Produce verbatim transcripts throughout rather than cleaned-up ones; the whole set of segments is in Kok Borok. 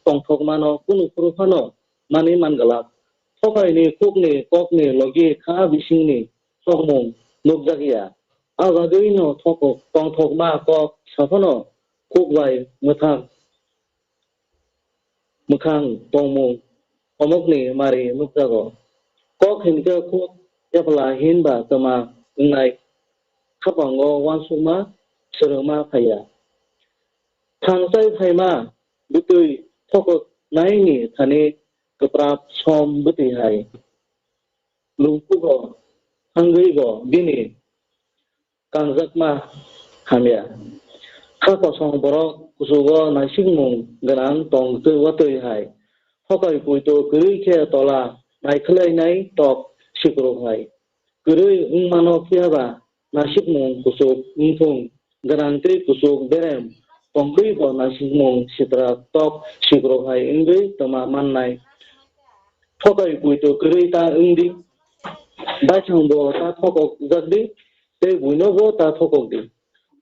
tongthokmano kunu phuru phano manwi man glak. Thokaini khukni kokni logi kha bisingni thokmung nukjakya. A bagwino thok-, tongthokma kok saphano khuk bai mwthang mwkhang tongmung omokni mari nukjago. Kok hinkhe khuk epla hinba twma wngnai khapango uansukma swrwngma phaiya. Thangchai phaima bwtwi thokoknaini thani kwprap som bwtwi hai lungkugo thangwigo bini kangjakma hamya. Kha kosong borok kuchugo naisikmung gwnang tong twi watwi hai. Thokai poito kwrwi khe tola naikhlainai tok sikrok hai. Kwrwi wngmano phiyaba naisikmung kuchuk wngthung gwnang tei kuchuk berem tongwi bo naisikmung sitra tok sikrok hai wngwi twma mannai. Thokai poito kwrwi ta wngdi. Baisang bo ta thokok jakdi. Tei buino bo ta thokok di.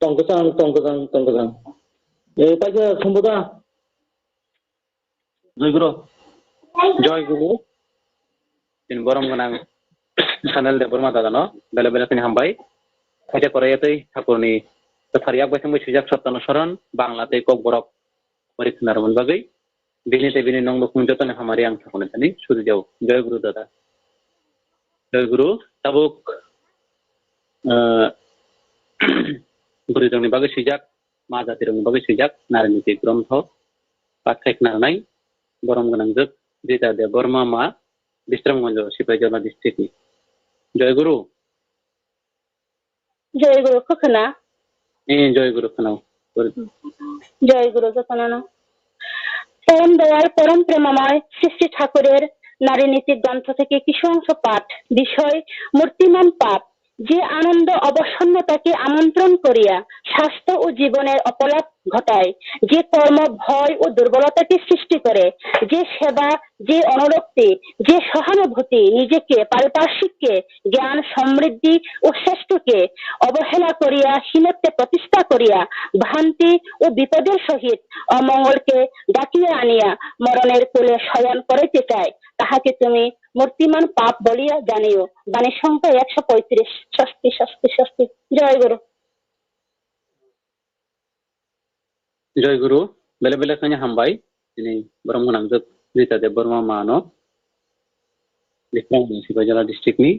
Tong kwchang, tong kwchang, tong kwchang. E, paisa Somboda. Joy Guru. Joy Guru. Chini borom gwnang Sanel Debbarma dada no bele bele khani hambai. Khaja korai tei Thakurni kwthar yak bai thangbai swijak Satya Nusaran, Bangla tei Kokborok pori khwna rwmani bagwi. Bini tei bini nong nukhung jotoni hamari ang Thakurni thani suri jao. Joy Guru dada. Joy Guru, tabuk, ah, bwrwi rokni bagwi swijak, ma jati rokni bagwi swijak, Nariniti grontho, pathai khna rwnai, borom gwnangjwk, Rita Debbarma ma, Bisramganj, Sipaijala district ni. Joy Guru. Joy Guru, khwkhwna? Eh, Joy Guru, khwnao. Joy Guru, jotono no. পরম দয়াল, পরম প্রেমময় শ্রী শ্রী ঠাকুরের নারীনীতি গ্রন্থ থেকে কিছু অংশ পাঠ। বিষয়: মূর্তিমান পাপ। যে আনন্দ অবসন্নতাকে আমন্ত্রণ করিয়া স্বাস্থ্য ও জীবনের অপলাপ ঘটায়, যে কর্ম ভয় ও দুর্বলতাকে সৃষ্টি করে, যে সেবা, যে অনুরক্তি, যে সহানুভূতি নিজেকে, পারিপার্শ্বিককে, জ্ঞান, সমৃদ্ধি ও শ্রেষ্ঠকে অবহেলা করিয়া হীনত্বে প্রতিষ্ঠা করিয়া ভ্রান্তি ও বিপদের সহিত অমঙ্গলকে ডাকিয়া আনিয়া মরণের কোলে শয়ন করাইতে চায়, তাহাকে তুমি মূর্তিমান পাপ বলিয়া জানিও। বাণী সংখ্যা একশো পঁয়ত্রিশ। স্বস্তি, স্বস্তি, স্বস্তি। জয় গুরু। Joy Guru, bele bele khani hambai, chini borom gwnangjwk Rita Debbarma ma no, Bisramganj, Sipaijala district ni,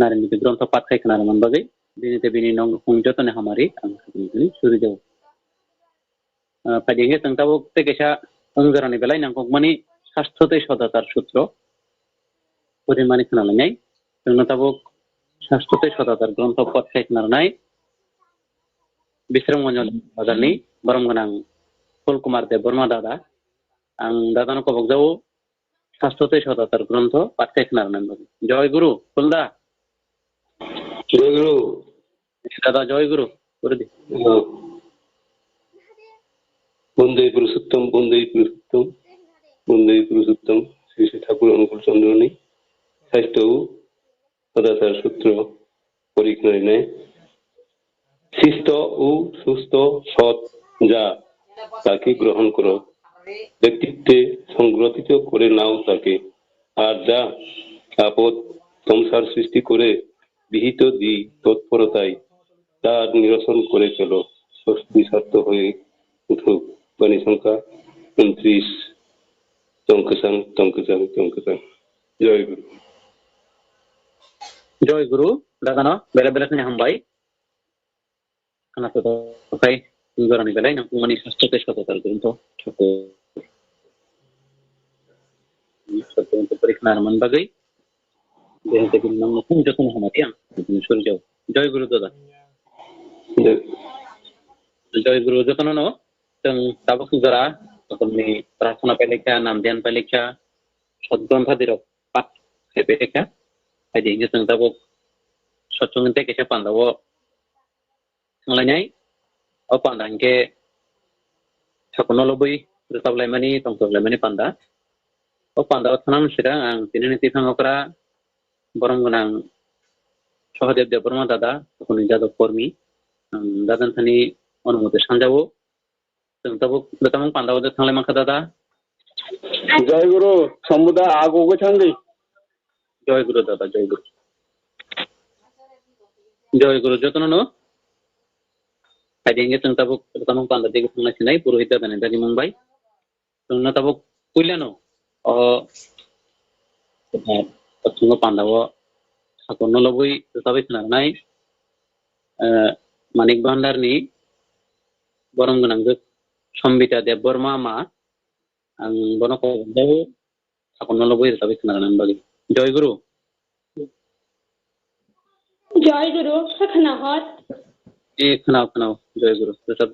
Nariniti grontho pathai khna rwmani bagwi, bini tei bini nong nukhung jotoni hamari ang suri jao. Ah, phaidi hwnkhe chwng tabuk tei kaisa wng jorani belai nangkukmani Sastho tei Sodachar Sutro porimani khna lainai. Chwngno tabuk Sastho tei Sodachar grontho pathai khna rwnai Bisramganj bazarni borom gwnang Phul Kumar Debbarma dada. Ang dadano kobok jao. Sastho tei Sodachar grontho pathai khna rwnani bagwi. Joy Guru, Phulda. Joy Guru. Dada, Joy Guru. Guru di. Bondei Purushottom, Bondei Purushottom, Bondei Purushottom, Sri Sri Thakur Anukul Chandra ni Sastho Sodachar Sutro porimani. সুস্থ ও সুস্থ সৎ যা, তাকে গ্রহণ করো, ব্যক্তিত্বে সংগঠিত করে নাও তাকে। আর যা আপদ সংসার সৃষ্টি করে বিহিত দ্বি তৎপরতায় তা নিরসন করে চলো, স্বস্তি সত্ত্ব হয়ে উঠুক। বাণী সংখ্যা ঊনত্রিশ। Tongkwchang, tongkwchang, tongkwchang. Joy Guru. Joy Guru, dadano bele bele khani hambai. Khna to kai, tini gorani belai nangkukmani Sastho tei Sodachar grontho Thakur. Sastho grontho pori khna rwmani bagwi. Jehon tei bini nong nukhung jotoni hamari ang suri jao. Joy Guru dada. Joy. Joy Guru jotono no. Chwng tabuk jora, jotono ni prarthana pailekha, nam dhyan pailekha, sot grontho dirok path khai pailekha. Phaidi hwnkhe chwng tabuk sochong tei kaisa panda o thanglainai. O panda hwnkhe Thakurno lobwi rwchap laimani, tongthok laimani panda. O panda o thanani swkang ang tinini twiphang okra borom gwnang Sahadev Debbarma dada, Thakurni jadok kormi. Ang dadani thani onumoti sanjao. Chwng tabuk, da tamung panda o thanglaima kha dada. Jai Guru, Sambuda, ago gwi thang di. Jai Guru dada, Jai Guru. Jai Guru jotono no. Hai denge chwng tabuk, da tamung panda dege thangnai sinai, purohit dada ni dagi mung bai. Chwngno tabuk puilano, o, eh, chwngno pandao sakurno lobwi rwchabwi khwnarwnai, eh, Manik Bhandarni borom gwnang Sambita Debbarma ma, ang bono kok sakurno lobwi rwchabwi khwnarwnani bagwi. Jai Guru. Jai Guru, khna hor. E, khna, khna, Jai Guru. Rwchap.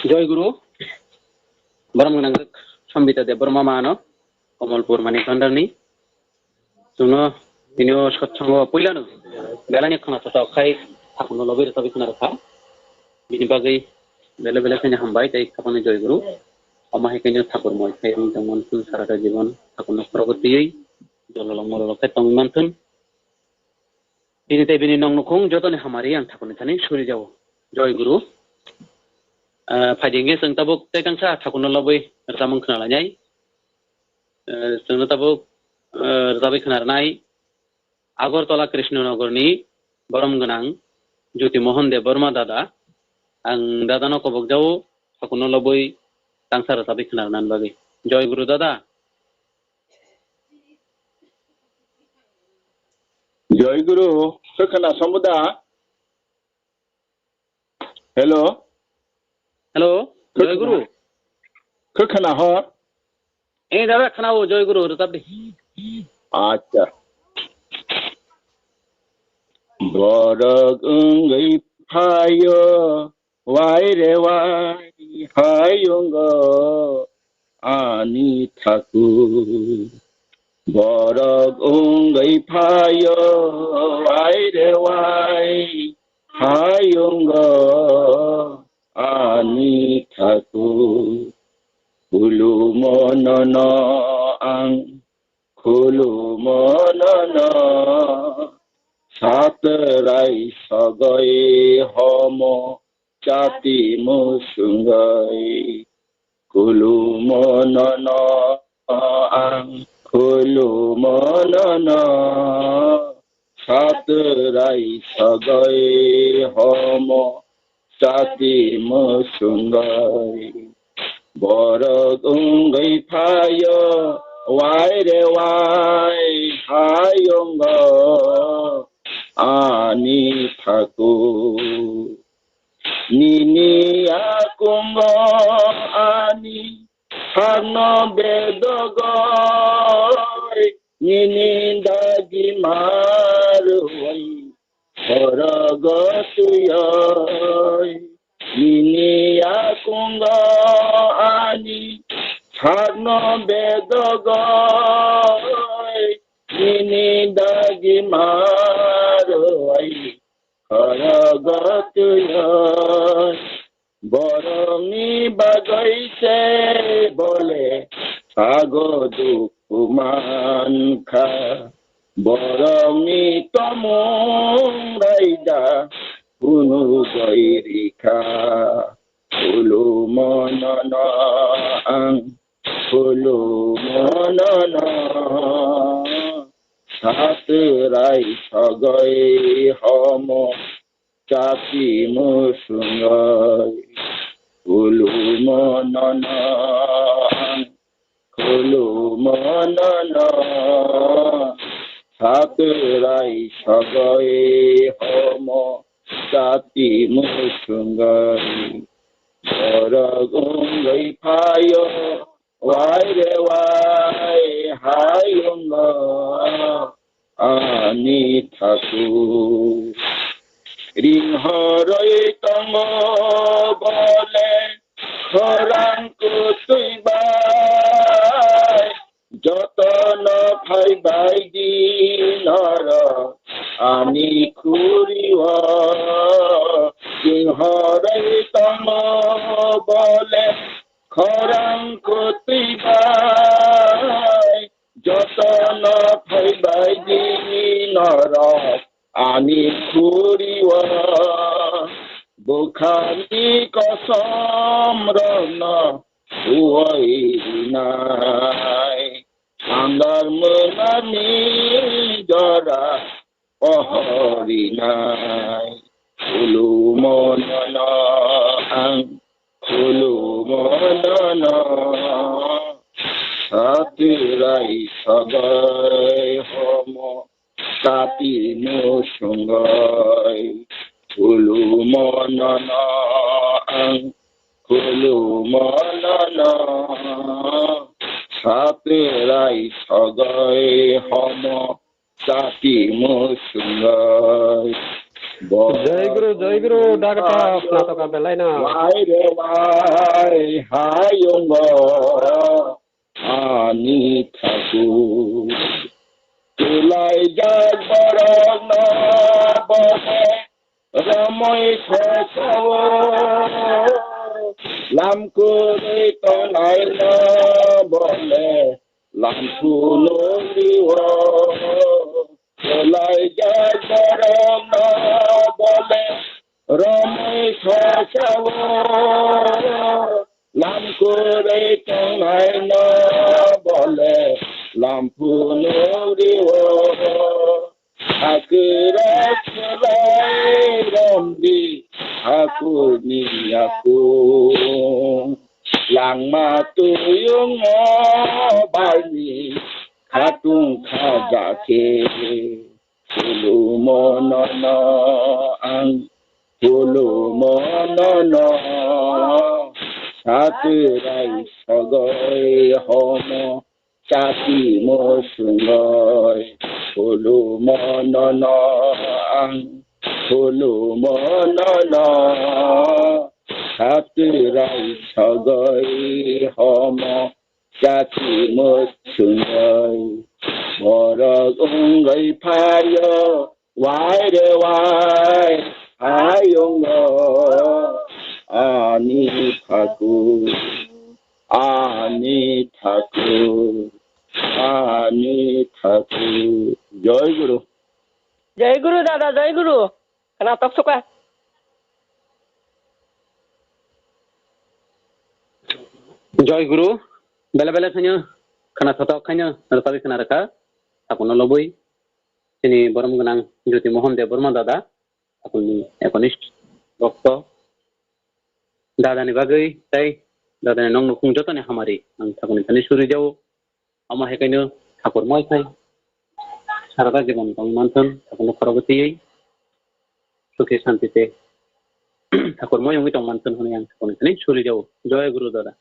Joy Guru, borom gwnang Sambita Debbarma mano, Komolpur Manik Bhandarni. Chwngno tini o satsongo puilano belai ni khwnathok khai thakurno lobwi rwchapwi khwna rwkha. Bini bagwi belai belai khaino hambai tei khapangni Joy Guru. Omo hai khaino thakur moi khai wng tongmani chwng sarata jibon thakurno khorokgo twiwi jololok mololok khe tongwi manthun. Bini tei bini nong nukhung jotoni hamari ang thakurni thani suri jao. Joy Guru. Ah, phaidi hingke chwng tabuk tei kangsa thakurno lobwi rwchapmung khwnalainai. Eh, chwngno tabuk, eh, rwchapwi khwnarwnai Agartala Krishnanagarni borom gwnang Jyoti Mohan Debbarma dada. Ang dadano kobok jao, thakurno lobwi kangsa rwchapwi khwnarwnani bagwi. Joy Guru dada. Joy Guru, khe khwna samu da? Hello? Hello, Joy Guru. Khe khwna hor? Eh, dada, khwnao, Joy Guru, rwchap di. Acha. Borok wngwi phaio, wai re wai, hayungo ani thakur. Borok wngwi phaio, wai re wai, hayungo ani thakur. Khulumo nono ang, khulumo nono, satrai sogoi homo chati musungoi. Khulumo nono ang, khulumo nono, satrai sogoi homo chati musungoi. Borok wngwi phaio, wai re wai, hayungo ani thakur. Nini yakungo ani sakno bedogoi, nini dagi marwai, horogo tuyoi. Nini yakungo ani sakno bedogoi, nini dagi marwai, horogo tuyoi. Borokni bagwi se bole sago dukhu mankha. Borokni tomung raida phunugwi rikha. Khulumo nono ang, khulumo nono. Satrai sogoi homo chati musungoi. Khulumo nono ang, khulumo nono. Satrai sogoi homo chati musungoi. Borok wngwi phaio, wai re wai, hayungo ani thakur. Ring horoi tongo bole khorang kutui bai, jotono phai bai di norok ani khuri o. Ring horoi tongo bole khorang kutui bai, jotono phai bai di norok ani khuri o. Bwkhani kosom rokno uoi rinai, andar mwnani jora pohorinai. Khulumo nono ang, khulumo nono. Satrai sogoi homo chati musungoi. Khulumo nono ang, khulumo nono. Satrai sogoi homo chati musungoi. Jai Guru, Jai Guru, Doctor Snatoka belai no. Wai re wai hayungo ani thakur. Tulaijak borokno bole romoi khosao. Lam kwrwi tongnaino bole lam phunukriwo. Tulaijak borokno bole romoi khosao. Lam kwrwi tongnaino bole lam phunukriwo. Hakwrwk swlai romdi hakurni yakung. Langma tuyungo balni khatung khajakhe. Khulumo nono ang, khulumo nono. Satrai sogoi homo chati mo sungoi. Khulumo nono ang, khulumo nono. Satrai sogoi homo chati mo sungoi. Borok wngoi phaio wai re wai hayungo ani thakur, ani thakur, ani thakur. Jai Guru. Jai Guru dada, Jai Guru. Khwnatok sukha. Jai Guru. Bele bele khaino khwnatok khaino rwchapwi khwna rwkha. Takhukno lobwi chini borom gwnang Jyoti Mohan Debbarma dada, takhukni ekonist bokto. Dadani bagwi tei dadani nok nukhung jotoni hamari ang takhukni thani suri jao. Omo hai khaino thakur moi khai sarada jibon tong manthon, takhukno khorokbo twiwi sukhi shanti tei thakur moi wngwi tong manthon hwnwi ang takhukni thani suri jao. Jai Guru dada.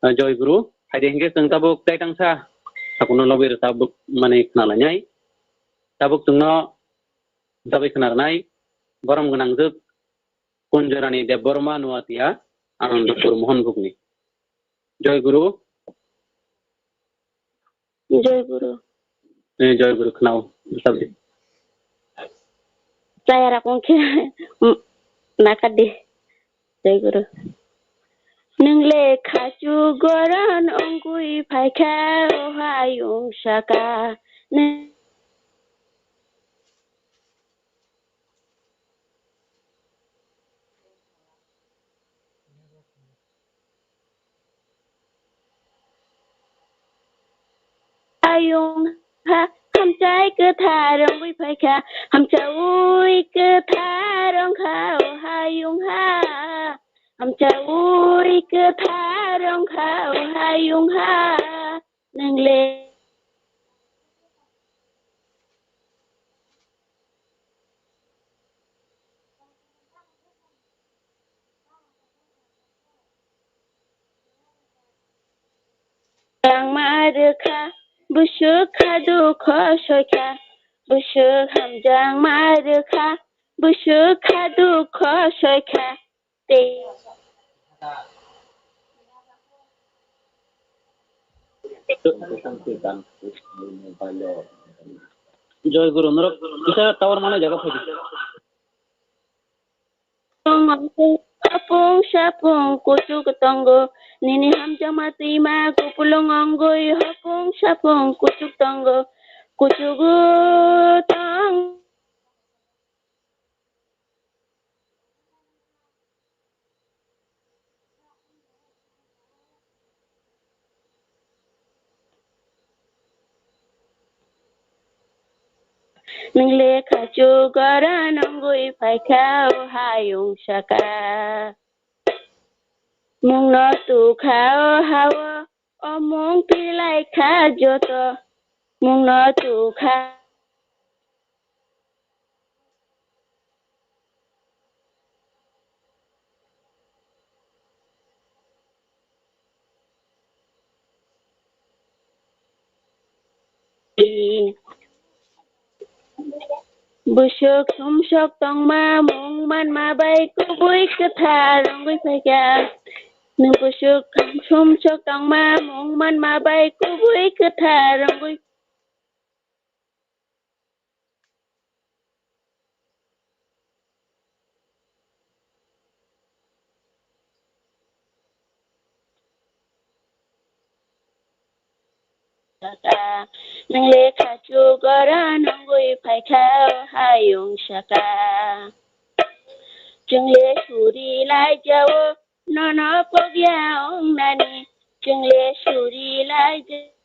Ah, Jai Guru, hai de hinkhe chwng tabuk tei tangsa takhukno lobwi rwchapmani khna lainai. Tabuk chwngno rwchapwi khna rwnai borom gwnangjwk Kunjorani Debbarma Nuatia, Anandapur Mohonbugni. Jai Guru. Jai Guru. Eh, Jai Guru khwnao, rwchapdi. Chayara kong khe, mm, nakadi. Jai Guru. Nwng le khachu goron ongkui phaikha, o hayung saka. Nwng Hayung ha, hamchai kwthar wngwi phaikha, hamchaui kwthar wngkha o hayung ha, hamchaui kwthar wngkha o hayung ha. Nwng le Hamjangma rwkha, bwswk kha dukho soikha, bwswk hamjangma rwkha, bwswk kha dukho soikha. Tei Joy Guru, norok kisa tower mano jaga phaidi. Hapung sapung kuchuk tongo, nini hamjakma twima kupulung ongwi hapung sapung kuchuk tongo, kuchugo tong. Nwng le khachu gora nongwi phaikha o hayung saka. Mungno tukha o hao, o mung pilai kha joto. Mungno tukha. Busuk sumsok tongma mung manma bai kubui kwthar wngwi phaikha. Nwng busuk sumsok tongma mung manma bai kubui kwthar wngwi saka. Nwng lekha chugoran wngwi phaikha o hayung saka. Chwng le suri laijao nono pogya wngnani, chwng le suri laijao.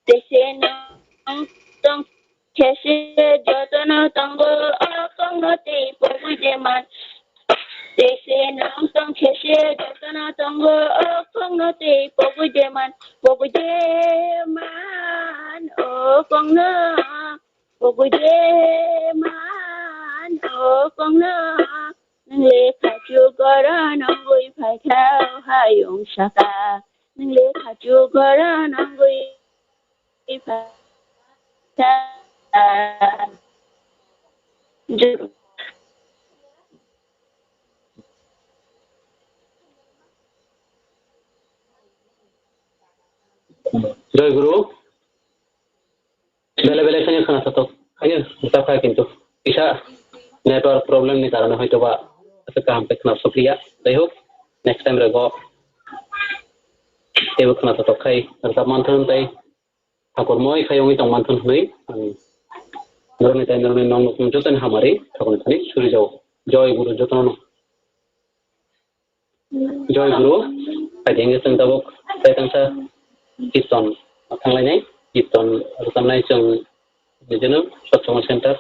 Tese nong tong khese jotono tongo o kongno tei pogwi de man. Tese nong tong khese jotono tongo o kongno tei pogwi de man, pogwi de man o kongno. Pogwi de man o kongno, nwng lekha chugoran wngwi phaikha o hayung saka, nwng lekha chugoran wngwi phaikha. Joy Guru. Bele bele khaino khwnasatok khaino rwchapkha, kintu kisa network problem ni karone hoitoba aswk kaham khe khwnasapliya. Jai hok, next time rego teibo khwnasatok khai rwchap manthun tei thakur moi khai wngwi tong manthun hwnwi ang norokni tei norokni nong nukhung jotoni hamari thakurni thani suri jao. Joy Guru jotono. Joy Guru, phaidi hingke chwng tabuk tei tangsa kirtan thanglainai, kirtan rwchabnai chwng nijeno Satsang Center.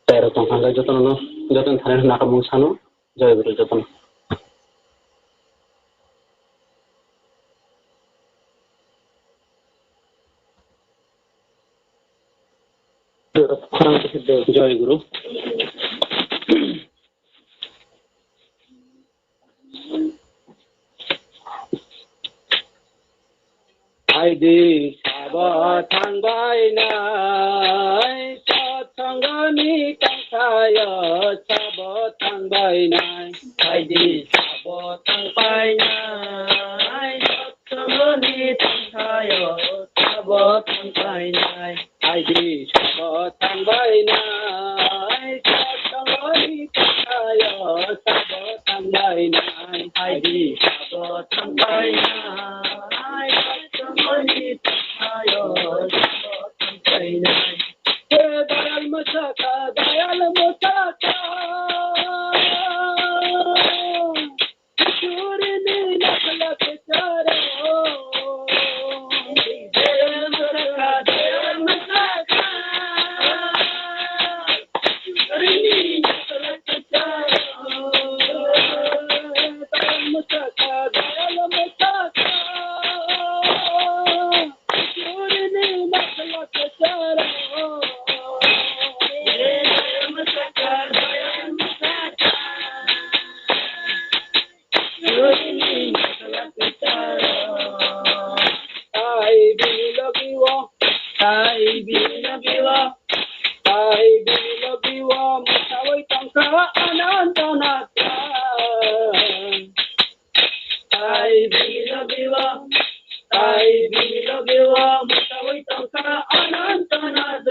Tei rok tong thangkhe jotono, jotono thani nakarmung sano, Joy Guru jotono. Joy Guru. Phaidi sabo thangbai nai, satsangani tongsayo sabo thangbai nai. Phaidi sabo thangbai nai, satsangani tongsayo sabo thangbai nai. Phaidi sabo thangbai nai, satsangani tongsayo sabo thangbai nai. Phaidi sabo thangbai nai, satsangani tongsayo sabo thangbai nai. He dayal masaka, dayal masaka. Tai bini logi o, tai bini logi o, tai bini logi o, mwsawi tongkha Ananto Nath. Tai bini logi o, tai bini logi o, mwsawi tongkha Ananto Nath.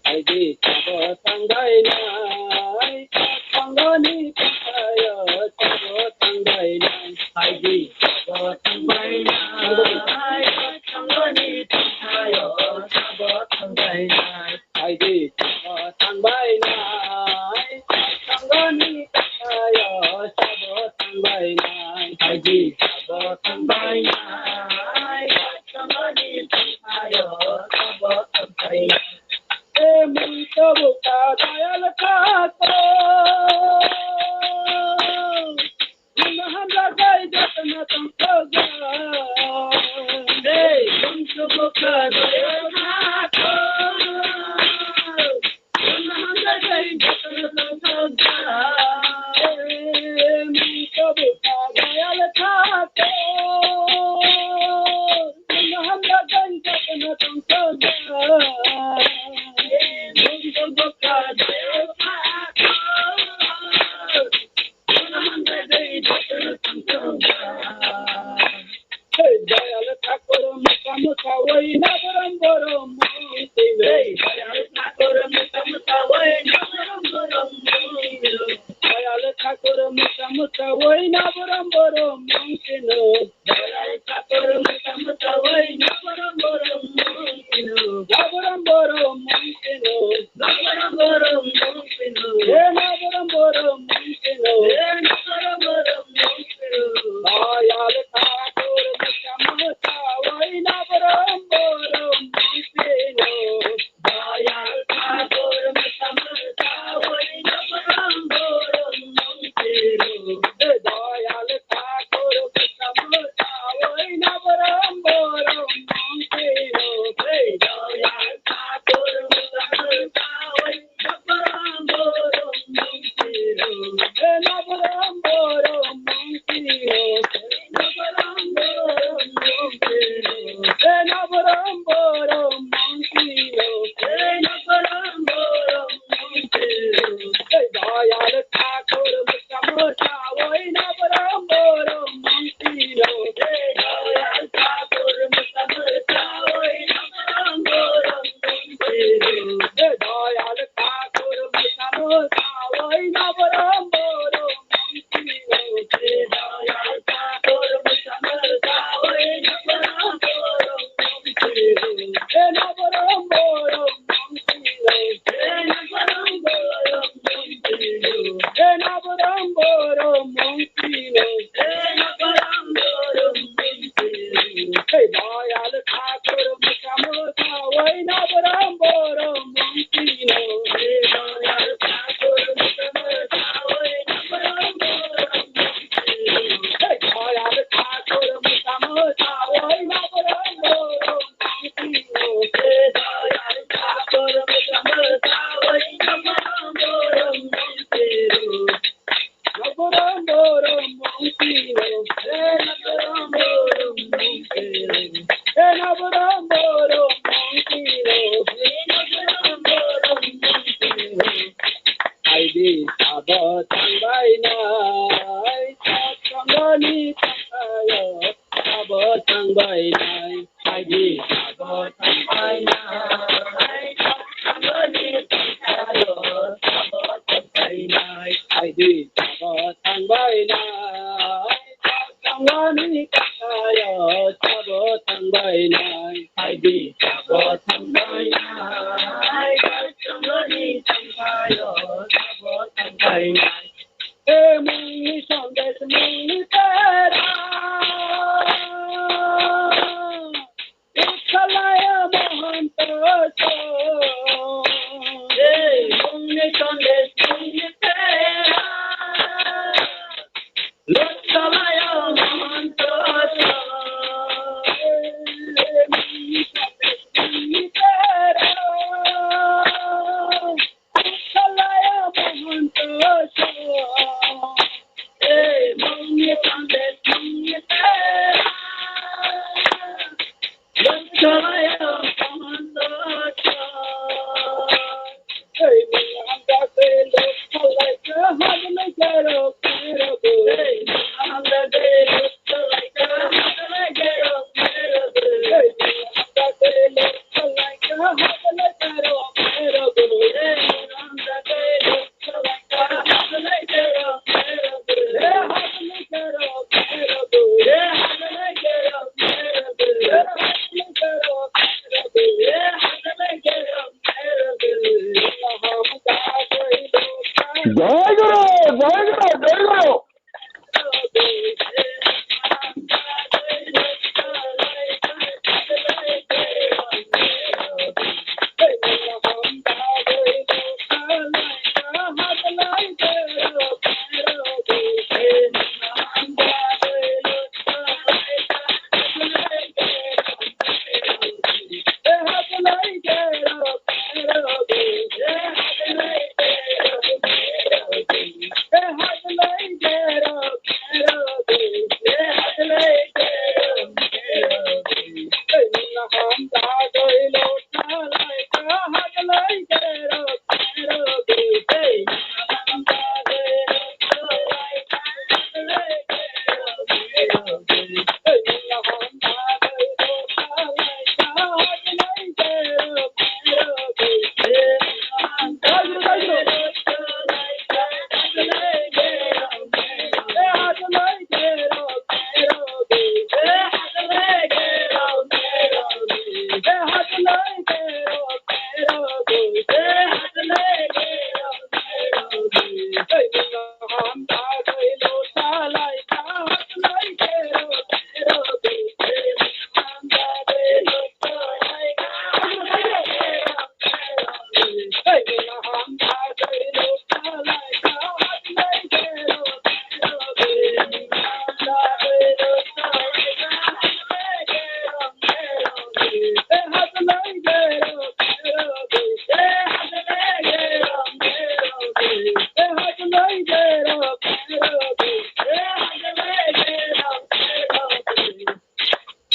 Phaidi sabo thangbai nai, satsangani tongsayo sabo thangbai nai. Phaidi sabo thangbai nai, satsangani tongsayo sabo thangbai nai. Phaidi sabo thangbai nai, satsangani tongsayo sabo thangbai nai. Phaidi sabo thangbai nai, satsangani tongsayo sabo thangbai nai. Emon tabuk ta dayal thakur. Nini hamjaknai jotono tongthokjak. Hey, emon tabuk ta dayal Hey, Dayal Thakur, musa musa, oi na borom borom, mung tino. Hey, Dayal Thakur, musa musa, oi na borom borom, mung tino. Dayal Thakur, musa musa, oi na borom borom, mung tino. Dayal Thakur, musa musa, oi na borom borom, mung tino. Na borom borom, mung tino. Na borom borom, mung tino. Hey, na borom borom, mung tino. Hey, na borom borom, mung tino. Dayal Thakur, musa musa, oi na borom borom, mung tino. Dayal Thakur, musa musa, oi na borom borom, mung tino. Dayal Thakur, musa musa, oi na borom borom, mung tino. Dayal Thakur, musa musa, oi Aidi sabo tangbainai, satsangani tangbayo, sabo tangbainai. Aidi sabo tangbainai, satsangani tangbayo, sabo tangbainai. Aidi sabo tangbainai, satsangani tangbayo, sabo tangbainai. Aidi sabo tangbainai, satsangani tangbayo, sabo tangbainai. Emoni sandesh moni tera. Utsalaya Mahanta so. Emoni sandesh moni tera. Utsalaya Mahanta so. Emoni sandesh moni tera. Jai Guru, Jai Guru, Jai Guru.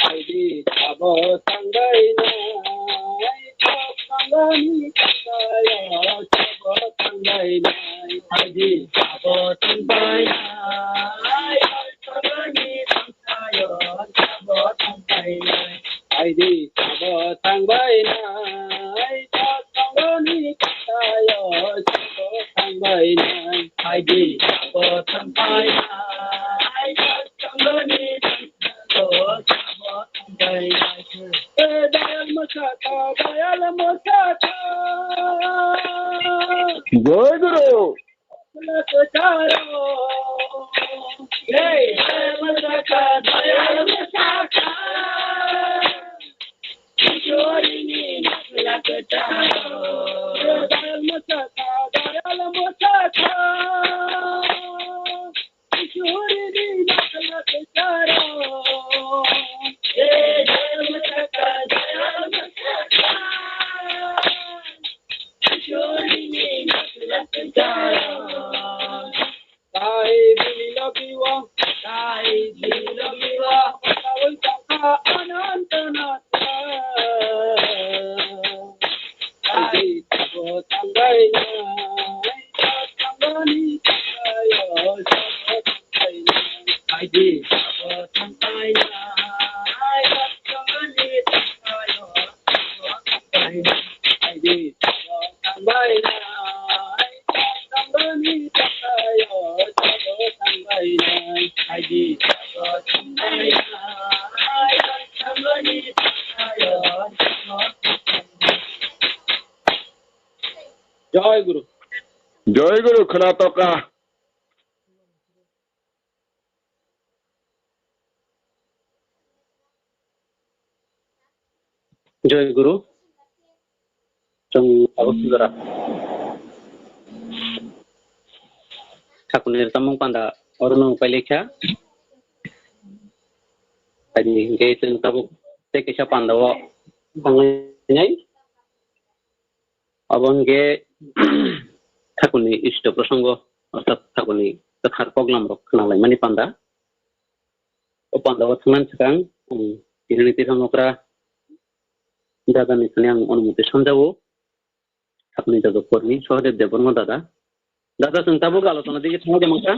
Aidi sabo tangbai nai, sabo tangbai nai, aidi sabo tangbai nai, sabo tangbai nai, sabo tangbai nai, aidi sabo tangbai nai, sabo tangbai nai, sabo tangbai nai, aidi sabo tangbai nai, sabo tangbai nai. Joy Guru. Joy Guru. Joy Guru, khna toka. Joy Guru. Chwng abo sujara. Thakurni rwchapmung panda orono pailekha. Tini hwnkhe chwng tabuk tei kaisa panda o thangnai. Abo hwnkhe thakurni isto prosongo, orthat thakurni kwthar koklam rok khwnalaimani panda. O panda o thangnani swkang, um, tini ni tithang okra dada ni thani ang onumote sanjago. Thakurni dada kormi Sohodev Debbarma dada. Dada, chwng tabuk alochona digi thangwi de mankha.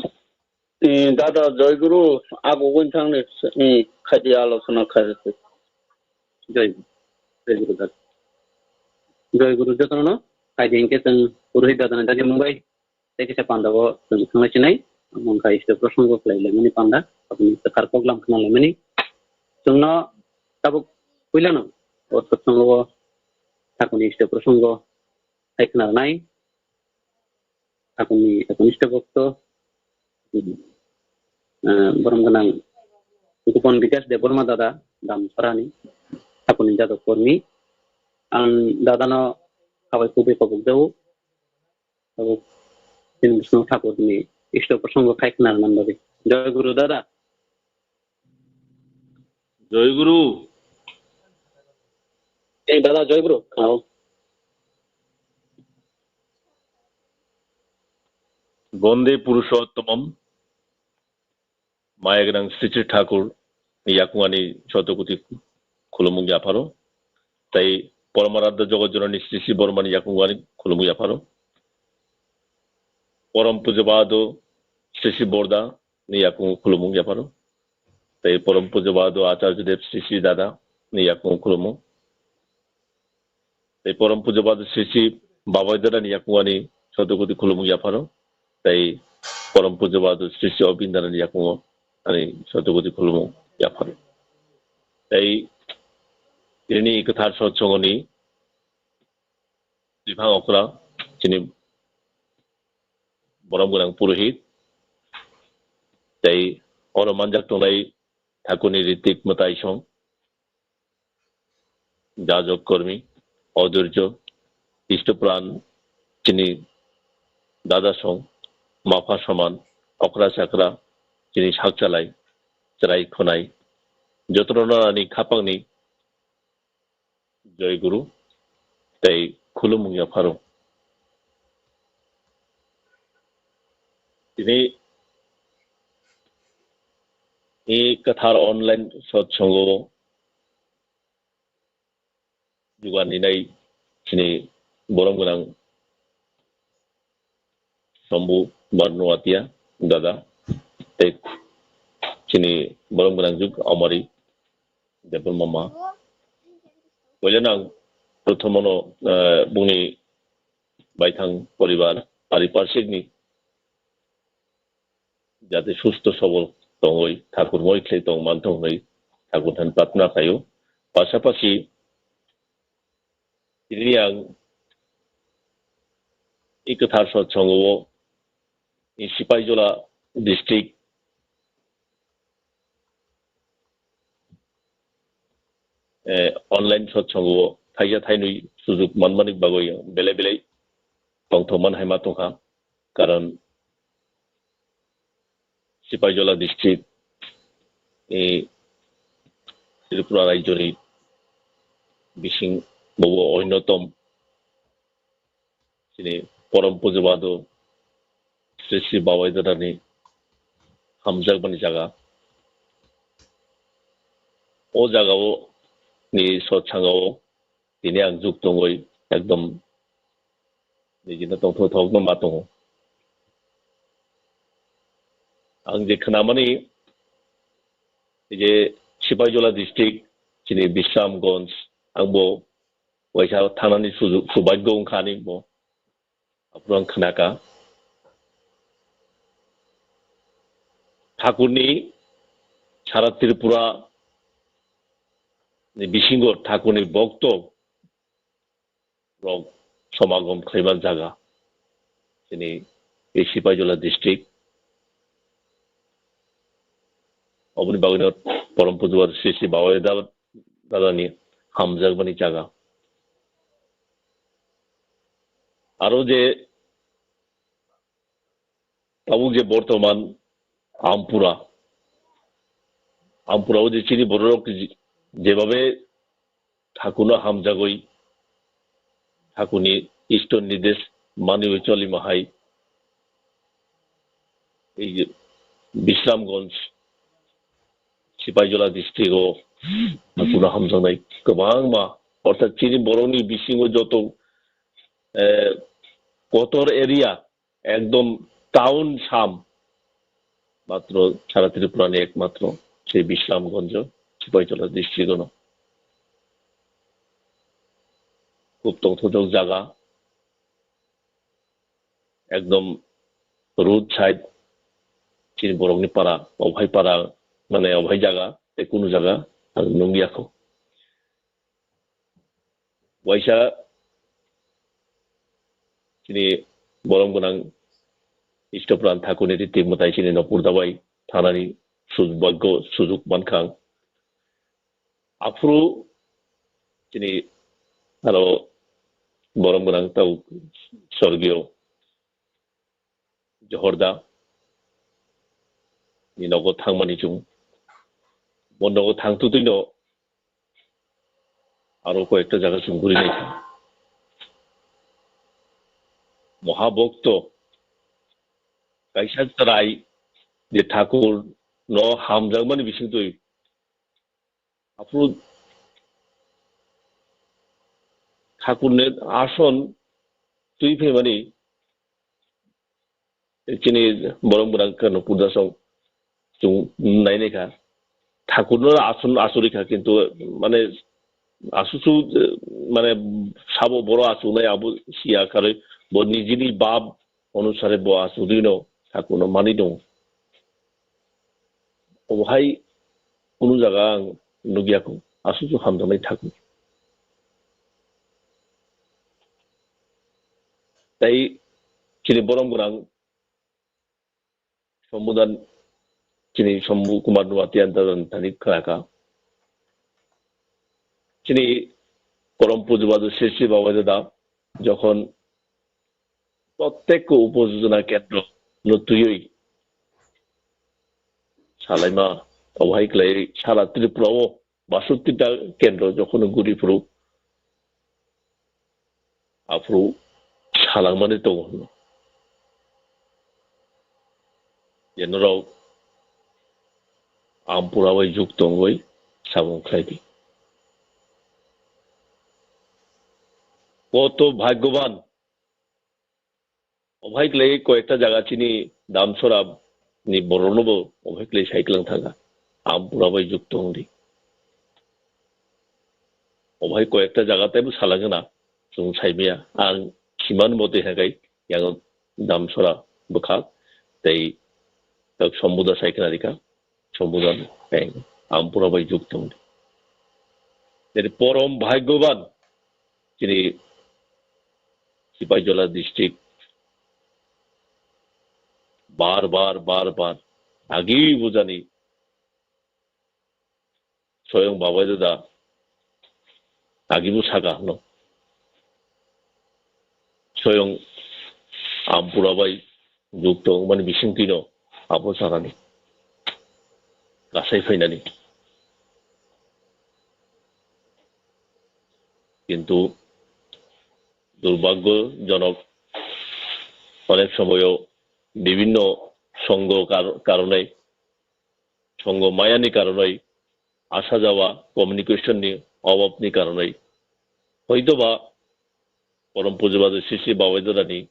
Eh, dada, Joy Guru, ago wng thangni, eh, khaidi alochona khaidi. Joy, Joy Guru dada. Joy Guru jotono, khaidi hwnkhe chwng Purohit dada ni dagi mungbai, tei kisa panda o chwng thanglai sinai, mungkha isto prosongo khlai laimani panda, aboni kwthar koklam khna laimani. Chwngno tabuk puilano, o satsongo, thakurni isto prosongo, hai khna nai. Akoni, akoni bokto, eh, borom gwnang Gopon Bikas Debbarma dada, Damsarani, akoni jadok kormi. Ang dadano habai kubui kobok jago. Abo tini Bisnu Thakurni isto prosongo khai khna nang bagwi. Joy Guru dada. Joy Guru. Ei, dada, Joy Guru. Khao. Bonde Purushottomam, maya gwnang Sri Sri Thakur ni yakung ani sotokoti khulumung yapharo. Tai Paramaradhya Jagat Janani Sri Sri Bormani yakung ani khulumung yapharo. Param Pujabado Sri Sri Borda ni yakung khulumung yapharo. Tai Param Pujabado Acharya Dev Sri Sri Dada ni yakung khulumo. Tai Param Pujabado Sri Sri Babai Dada ni yakung ani sotokoti khulumung yapharo. Tai Param Pujabado Sri Sri Obin Dada ni yakung ani sotokoti khulumung yapharo. Tai tini kwthar sotsongoni Biphang okra chini borom gwnang purohit, tei oro manjak tongnai Thakurni ritik mwtai song, jajok kormi, odurjo, istopran, chini dada song, mapha soman, okra chakra, chini sakchalai, chwrai khonai, jotono ani khapangni Jai Guru tei khulumung yapharo. Tini i kwthar online sotsongo jugan ninai chini borom gwnang Sombu Barno Atia dada tei chini borom gwnang juk Amari Debbarma ma. Puila nang prothomono, eh, bungni baithang poribar, pariparshikni jate susto sobol tongwi, thakur moi khlai tong manthok hwnwi thakur than prarthana khaio. Pasapasi tini ang i kwthar sotsongo o i Sipaijola district, eh, online sotsongo thaisa thainwi sujuk manmani bagwi belai belai tongthokman hai ma tongkha. Karon Sipaijola district, eh, Tripura rajyoni bising bobo onnotom chini porom pujabado Sri Sri Babai Dadani hamjakmani jaga. O jagao ni sotsangao tini ang juk tongwi ekdom nijino tongthok thokno ma tongo. Ang je khnamani je Sipaijola district chini Bisramganj, ang bo waisa thanani suju-, subagyo wngkha ani bo. Aphuru ang khnakha. Thakurni sara Tripura ni bisingo Thakurni bokto rok somagom khlaiman jaga. Chini ei Sipaijola district. Oboni bagwino porom pujwar Sri Sri Babai Dal-, Dalani hamjakmani jaga. Aro je tabuk je bortoman Ampura, Ampura o je chini bororok je-, jebabe Thakurno hamjagwi, Thakurni Ishwar nirdesh manwi cholima hai, ei je Bisramganj, Sipaijola district o Thakurno hamjaknai kwbangma, orthat chini borokni bisingo joto, eh, kotor area, ekdom town sam, matro sara Tripura ni ekmatro se Bisramganj, Sipaijola district ono. Khub tongthokjak jaga, ekdom road side, chini borokni para, ophai para, mane ophai jaga, tei kunu jaga ang nungya kho. Waisa chini borom gwnang Istopran Thakurni ritik mwtai chini Nopur Dabai thanani sujbagyo sujuk mankha ang. Aphuru chini aro borom gwnang tau sorgiyo Johorda ni nogo thangmani chwng. Bo nogo thangtutwino aro koyekta jaga chwng guri naikha. Mohabokto kaisa chwrai je Thakur no hamjakmani bisingtwi aphuru Thakurni ason twi phaimani chini borom gwnang khe Nopur Dasong chwng nainai kha. Thakurno ason asuri kha, kintu mane asusu, mane sabo boro asunai abo siya karwi bo nijini bab onusare bo asudino Thakurno mani dong. Obohai kunu jaga ang nukya kho, asusu hamjaknai Thakur. Tei chini borom gwnang Sombudan chini Sombu Kumar Nuatia thani khlaka. Chini porom pujabadu Sri Sri Babai Dada jokhon prottek upojona kendro no twiwi salaima, obo hai khlai sara Tripura o basotti ta kendro jokhon guri phuru, aphuru salangmani tongo hwnwi. Je norok Ampura bai jukto wngwi samung khlai di. Koto bhagyoban. Obo hai khlai koyekta jaga chini Damsora ni borok no bo obo hai khlai sai kwlang thangkha. Ampura bai jukto wngdi. Obo hai koyekta jaga teibo salangna chwng saimaya. Ang siman motwi hwnkhai yang Damsora bwkha tei tak Sombuda sai khna rikha. Sombuda, eh, Ampura bai jukto wngdi. Tei porom bhagyoban chini Sipaijola district bar bar, bar bar agi bujani soyong Babai Dada agi bo saka hwno. Soyong Ampura bai jukto wngmani bisingtwino abo sanani kasai phainani. Kintu durbhagyojonok onek somoyo bibhinno songho kar-, karone, songho mayani karone, asa jawa communication ni obab ni karone, hoitoba porom pujabadu Sri Sri Babai Dadani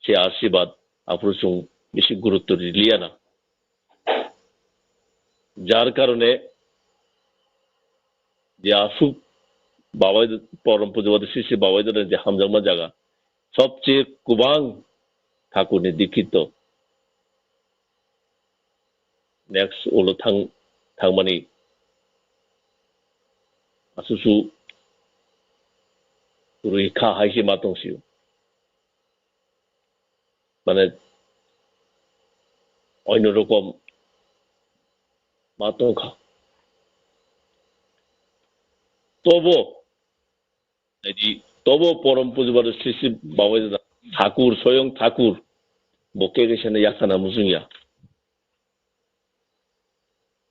se ashirbad aphuru chwng bisi gurutto riliya na. Jar karone je aswk Babai, porom pujabadu Sri Sri Babai Dadani je hamjakma jaga, sobche kwbang thakurni dikhito. Next ulo thang, thangmani asusu rwi kha hai se ma tong sio. Mane oino rokom ma tong kha. Tobo, naidi, tobo porom pujabadu Sri Sri Babai Dada Thakur, soyong Thakur, bo kekesano yakhana muchungya.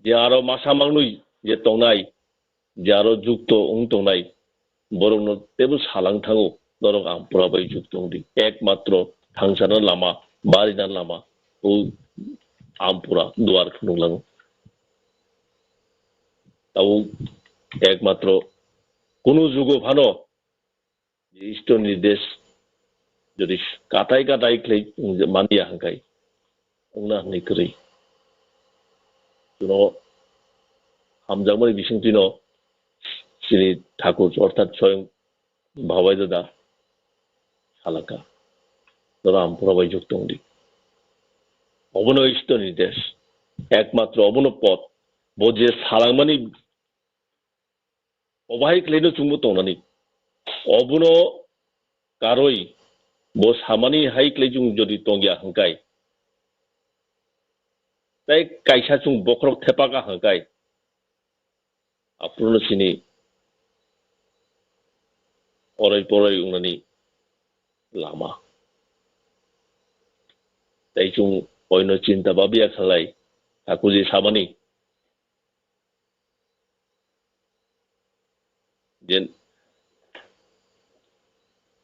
Je aro masa mangnwi je tongnai, je aro jukto wng tongnai, borokno teibo salang thango, norok Ampura bai jukto wngdi. Ekmatro thangsana lama, barina lama, o Ampura duar phunuklango. Tabuk ekmatro kunu jugo phano je Ishwar nirdesh jodi katai katai khlai manya hwnkhai wngna hwnwi kwrwi. Chwngno hamjakmani bisingtwino chini Thakur orthat soyong Babai Dada salaka. Dora Ampura bai jukto wngdi. Obono Ishwar nirdesh. Ekmatro obono pot. Bo je salangmani obo hai khlaino chwngbo tongnani. Obono karwi bo samani hai khlai chwng jodi tongya hwnkhai, tei kaisa chwng bokhorok thepaka hwnkhai, aphuru chini orai porai wngnani lama. Tei chwng oino chinta babya khlai, Thakurji samani. Je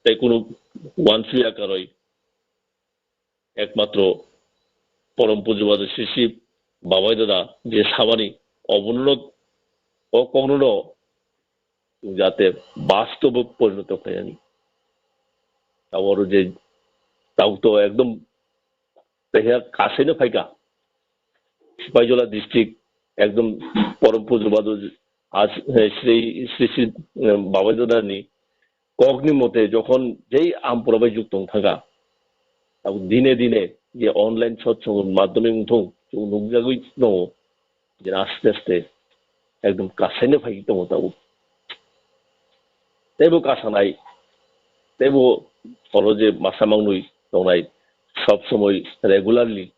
tei kunu uansuya karwi ekmatro porom pujabadu Sri Sri Babai Dada je samani obono o kokno jate bastobo porinoto khlainani. Abo aro je tauto ekdom teha kasaino phaika. Sipaijola district ekdom porom pujabadu as, eh, Sri, Sri, Sri, eh, Babai Dadani kokni mote jokhon jei Ampura bai jukto wng thangkha. Tabuk dine dine je online sotsong madhyamik wngthung, chwng nukjagwi tongo. Jena aste aste ekdom kasaino phai tongo tabuk. Teibo kasanai, teibo oro je masa mangnwi tongnai, sob somoi regularly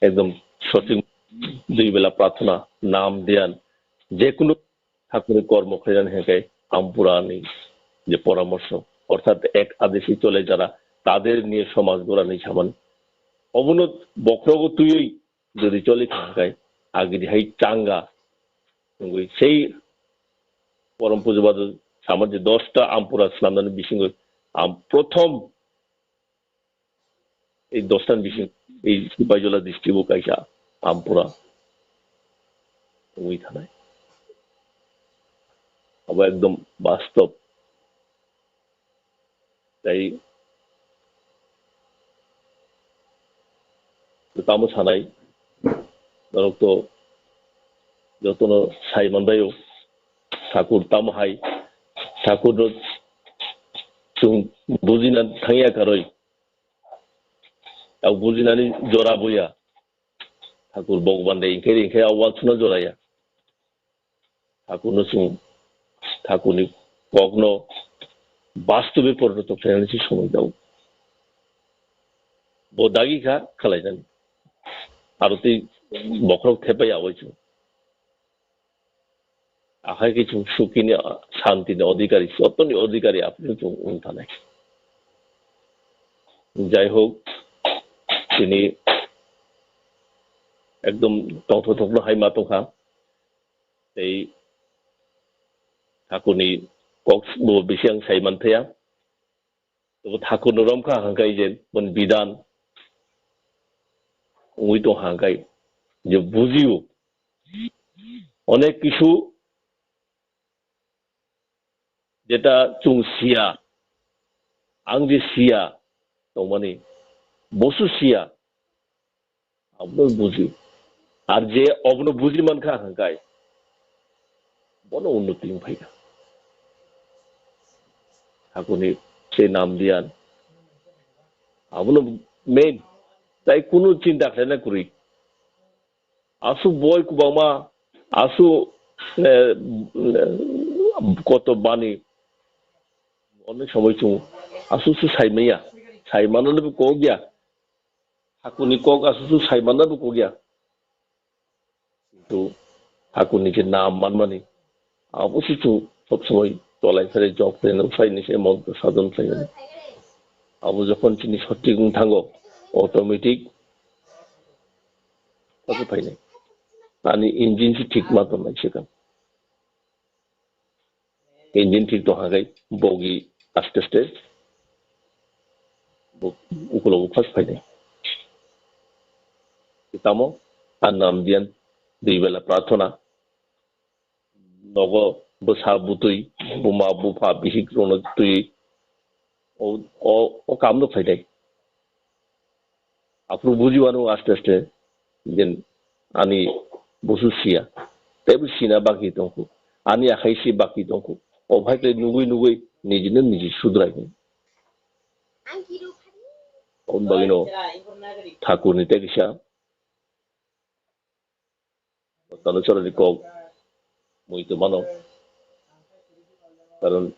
ekdom সঠিক দুই বেলা প্রার্থনা, নাম ধ্যান, যে কোনো ঠাকুরের কর্ম করেন হেঁকে আমপুরানি যে পরামর্শ, অর্থাৎ এক আদেশে চলে যারা, তাদের নিয়ে সমাজ গড়ানি সামান অবনত বক্রগ তুই যদি চলে থাকায় আগে হাই চাঙ্গা, সেই পরম পুজোবাদ সামাজিক দশটা আমপুরা স্নানদানি বিসিং প্রথম এই দশটার বেশি এই Sepahijala district-o kaisa Ampura wngwi thanai. Abo ekdom bastop. Tai tamo sanai, norok to jotono sai manbaio, thakur tamo hai, thakurno chwng bujina thangya karwi. Abo bujinani jora buya. Thakur Bhagwan de ingkhe ingkhe a walsuna joraya. Thakurno chwng Thakurni kokno bastobe porinoto khlainani se somoi dao. Bo dagi kha khlainani. Aro tei bokhorok thepai awai chwng. Akhai khe chwng sukini, santini odhikari, jotoni odhikari aphuru chwng wng thanai. Jai hok, tini ekdom tongthok thokno hai ma tongkha. Tei thakurni kok bo bisi ang sai manthaya. Tebo thakurno romkha hangkai je boni bidan wngwi tong hangkai je bujio. Onek kisu jeta chwng siya, ang je siya tongmani, bosu siya, abono buji. Ar je obono buji mankha hangkai, bono unnoti wngphaikha. Thakurni se nam diyan, abono main, tai kunu chinta khlaina kwrwi. Aswk boi kwbangma, aswk, eh, koto bani, onek somoi chwng aswk se sai manya, sai mananabo kok ya, thakurni kok aswk se sai mananabo kok ya. Kintu thakurni je nam manmani, abo se chwng sob somoi tolai phai job khlaina, usaini se mon sadon khlaina. Abo jokhon chini sothik wng thango, automatic abo phainai. Ani engine se thik ma tongnai se kan. Engine thik tong hagai bogi aste aste bo ukulogo first phainai. Tamo a nam diyan dui bela prarthana. Nogo bwsa bwtwi, buma bupha, bihik rokno twi o, o, o kamno khlainai. Aphuru bujiwano aste aste, je ani busu siya, teibo sina baki tongkhu, ani akhai si baki tongkhu. O bhai tei nugwi nugwi nijino niji sudrai. Oboni bagwino thakurni tei kisa Tanusarani kok mui tongmano. Karon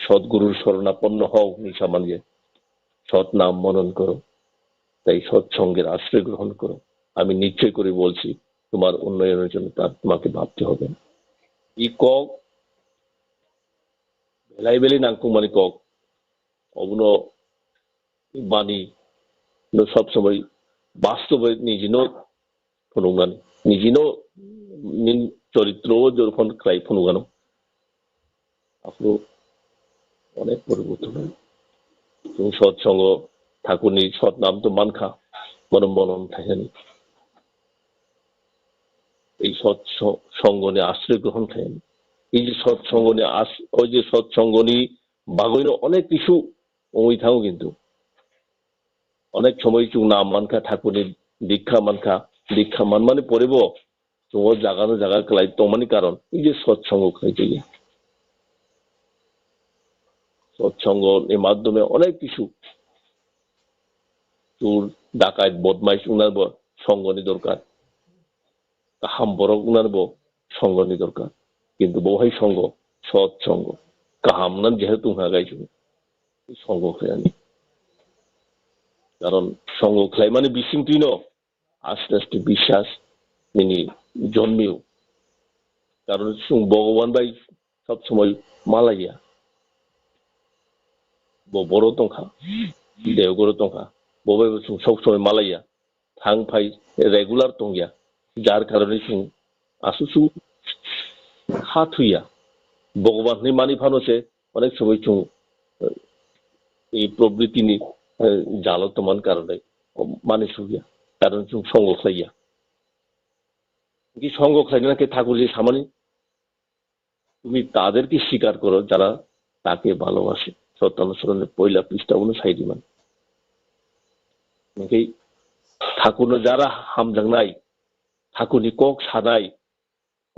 Sotgurur shoronaponno hok hinwi samani je, সৎ নাম মনন করো, তাই সৎসঙ্গের আশ্রয় গ্রহণ করো। আমি নিশ্চয় করে বলছি, তোমার উন্নয়নের জন্য তা তোমাকে ভাবতে হবে না। এই cock belai belai nangkukmani kok, obono bani no sob somoi bastobe nijino phunuknani, nijino nin choritro o jorkhon khlai phunukgano. Aphuru onek poriborton wngo. Chwng sotsongo thakurni sotnam to mankha, bono monon thainani. Ei sot so-, songoni asroy grohon khlainani. Ei je sotsongoni as-, oi je sotsongoni bagwino onek kisu wngwi thango kintu. Onek somoi chwng nam mankha, thakurni dikha mankha, dikha manmani porebo chwng o jaga no jaga kwlai tongmani karon ei je sotsongo khlai tongya. Sotsongoni madhyome onek kisu chur, dakait, bodmais wngnanbo songoni dorkar. Kaham borok wngnanbo songoni dorkar. Kintu bo hai songo, sot songo. Kaham nan jehe tungha gai chwng. Songo khlainani. Karon songo khlaimani bisingtwino aste aste biswas nini jonmio. Karon chwng Bhogoban bai sob somoi malaiya. Bo boro tongkha, degoro tongkha, bo bai bo chwng sob somoi malaiya. Thang phai regular tongya, jar karone chwng asusu ha thuya. Bhogoban hwnwi mani phano se onek somoi chwng, eh, ei probritini, eh, jalo tongmani karone mani sukya, karon chwng songo khlaiya. Ki songo khlaina khe Thakur je samani, তুমি তাদেরকে স্বীকার করো যারা তাকে ভালোবাসে। সত্যানুসরণের পয়লা পৃষ্ঠা অনুসারে দিবেন। Hingke Thakurno jara hamjaknai, Thakurni kok sanai,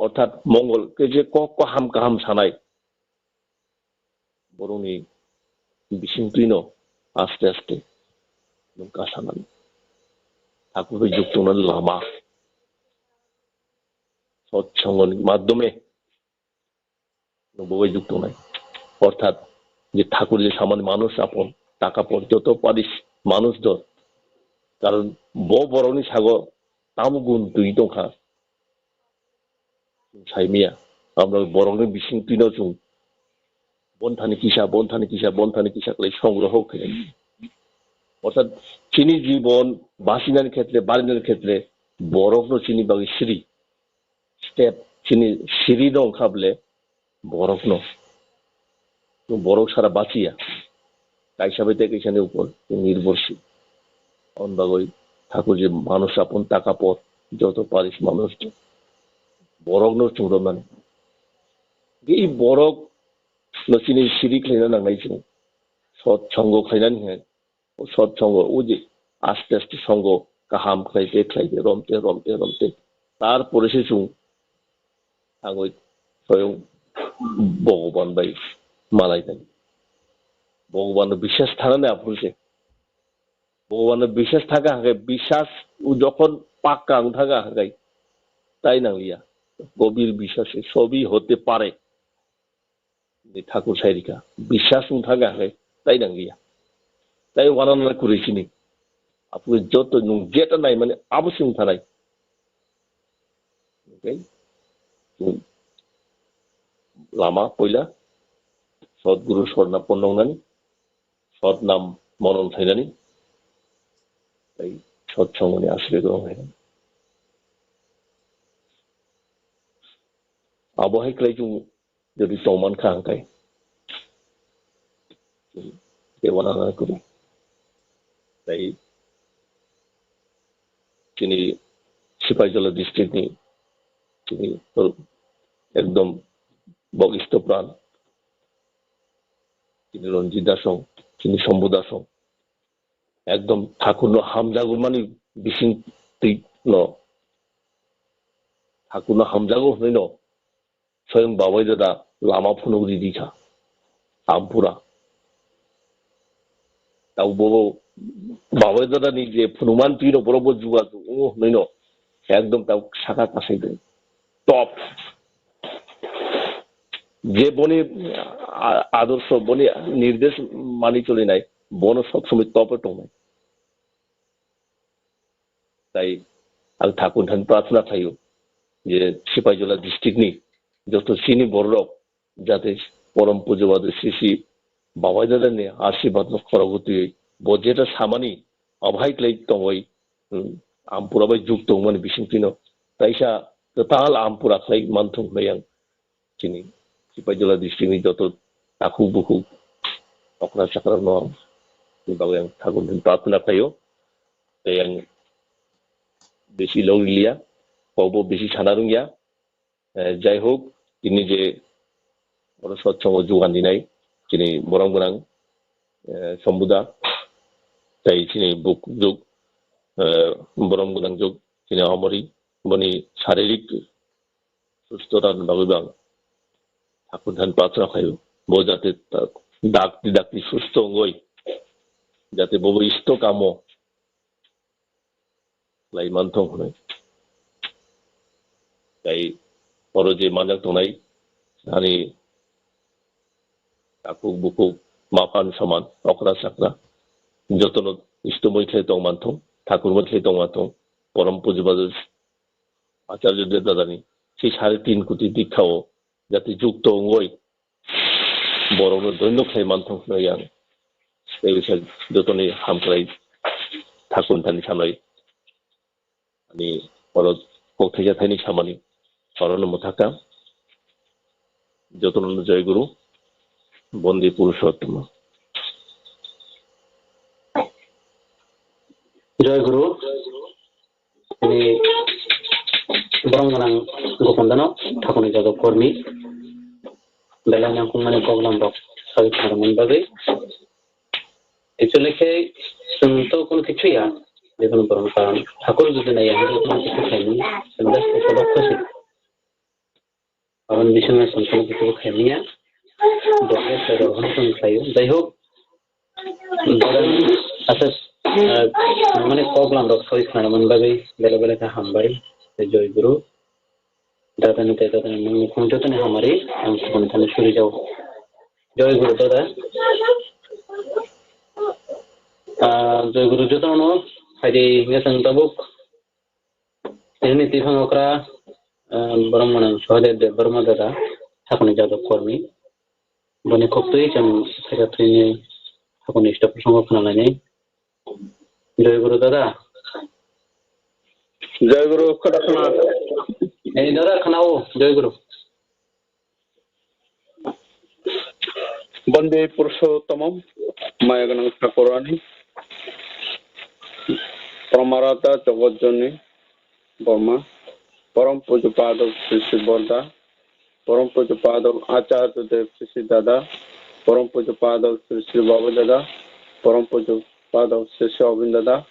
orthat Mongol ke je kok kaham kaham sanai, borokni bisingtwino aste aste nwng kasanani Thakur bai juktongnani lama, sotsongoni madhyome nwng bo bai juktongnai. Orthat je Thakur je samani manush apon, taka por, joto paris manush dor. Karon bo borokni sago tamo gun twi tongkha. Saimia, amra borokni bising twino chwng bonthani kisa, bonthani kisa, bonthani kisa khlai songroho khe. Orthat chini jibon basinani khetre, barinani khetre borokno chini bagwi siri. Step chini siri no wngkha bole borokno. Borok sara bachiya. Kaisa bai tei kaisani upor nirbhorshil. Aboni bagwi Thakur je manush apon taka por, joto paris manush borokno chwng romnani. Ei borok no chini siri khlaina nangnai chwng. Sot songo khlainani hai. O sot songo, o je aste aste songo kaham khlai te, khlai te, romte, romte, romte. Tarpore se chwng tangwi soyong Bhogoban bai malai nai. Bhogoban no biswas thanani aphuru se. Bhogoban no biswas thaka hwnkhe biswas o jokhon pakka wng thaka hwnkhe tai nangliya. Gobir biswas se sobi hote pare. Ni Thakur sai rikha. Biswas wng thaka hwnkhe tai nangliya. Tai wanana kwrwi sini. Aphuru joto nwng jeta naimani abo se wng thanai. Okay? Chwng lama poila Sadguru sorna ponnongnani, sot nam monon khlainani, tai sot songoni asri rok khlainani. Abo hai khlai chwng jodi tongman kha hwnkhe, tei wanana kwrwi. Tai chini Sipaijala district ni chini ekdom bogisto pran, chini Ranjit Dasong, chini Shambhu Dasong, ekdom Thakurno hamjago mani bising twi no, Thakurno hamjago hwnwi no, Soyong Babai Dada lama phunuk ridi kha. Ampura. Tabo bo Babai Dada ni je phunuman twi no borok bo juga tu, o, hwnwi no. Ekdom tabo saka kasai de. Top. Je boni, a-, adorsho, boni nirdesh mani cholinai, bono sob somoi top e tongnai. Tai ang Thakur thani prarthana khlaio je Sipaijala district ni joto chini bororok jate porom pujabadu Sri Sri Babai Dada ni ashirbad no khorogwi twiwi bo jeta samani abhai khlai tongwi, hmm, Ampura bai juk tongmani bisingtwi no taisa kwtal Ampura khlai manthung hwnwi ang chini Sipaijala district ni joto takhuk bukhuk okra chakra no ni bagwi ang Thakur thani prarthana khlaio. Tei ang besi log liya, kokbo besi sana rungya. Eh, jai hok, tini je oro sotsongo jugan dinai, chini borom gwnang, eh, Sombuda, tei chini buk juk, eh, borom gwnang juk, chini Omori, boni saririk susto rani bagwi bang Thakur thani prarthana khlaio. Bo jate ta-, dakti dakti susto wngwi, jate bobo isto kamo khlai manthong hwnwi. Tei oro je manjak tongnai, ani takhuk bukhuk, maphan saman, okra chakra, jotono istomoi khlai tong manthong, thakurmoi khlai tong manthong, Porom Pujibajo Acharya Dev Dadani si sare tin koti dikha o jati jukto wngoi borokno doino khlai manthok hwnwi ang tei bisa jotoni hamkrai thakun thani sanai. Ani oro kok thaisa thaini samani orono mwthakha. Jotono Joy Guru, Bondi Purushottam. Joy Guru, ani borong gwnang Gopondano, Thakurni Jadab Kormi, belai nangkukmani koklam rok sawi khnarwmani bagwi. Actually khe chwng to kono kichu ya, jekunu borok karon. Thakur jodi naiya, hwnba kono kichu khaimani, chwng just kotor khe se. Karon bisingni chwng kono kichu khaimani ya, bo khe se rok hwn chwng khlaio. Jai hok, borok aswk, ah, mane koklam rok sawi khnarwmani bagwi belai belai khe hambai, tei Joy Guru. Dadani tei dadani mungni khung jotoni hamari ang khukuni thani suri jao. Joy Guru dada. Ah, Joy Guru jotono phaidi hingke chwng tabuk. Nini tiphang okra, ah, borok mwnang Sohadev Debbarma dada, Thakurni Jadab Kormi. Boni koktwi chwng thaisa thwini Thakurni ista prosango khwnalainai. Joy Guru dada. Joy Guru, khwna khwna. Ei dada khwnao, Joy Guru. Bande Purushottamam, maya gwnang Thakurani, Pramarata Jagat Joni Borma, Porom Pujo Padok Sri Sri Borda, Porom Pujo Padok Acharya Dev Sri Sri Dada, Porom Pujo Padok Sri Sri Baba Dada, Porom Pujo Padok Sri Sri Obin Dada,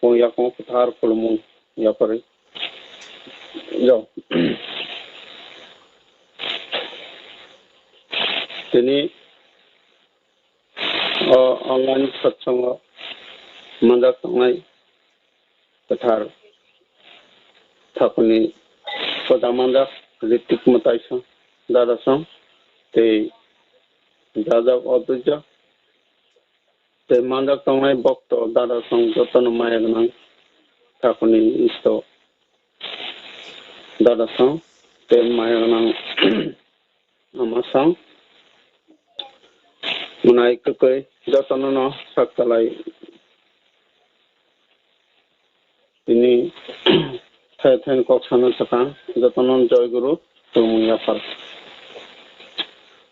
kung yakung kwthar khulumung yapharwi. Jo. Tini o online satsang o manjak tongnai kwthar Thakurni soda manjak Ritik Mwtai song, dada song, tei jajak o duijak. Tei manjak tongnai bokto dada song jotono maya gwnang Thakurni isto dada song tei maya gwnang ama song mwnai kwkwi jotono no sak chalai. Tini thai thai kok sana sakha, jotono Joy Guru, tumung yaphar.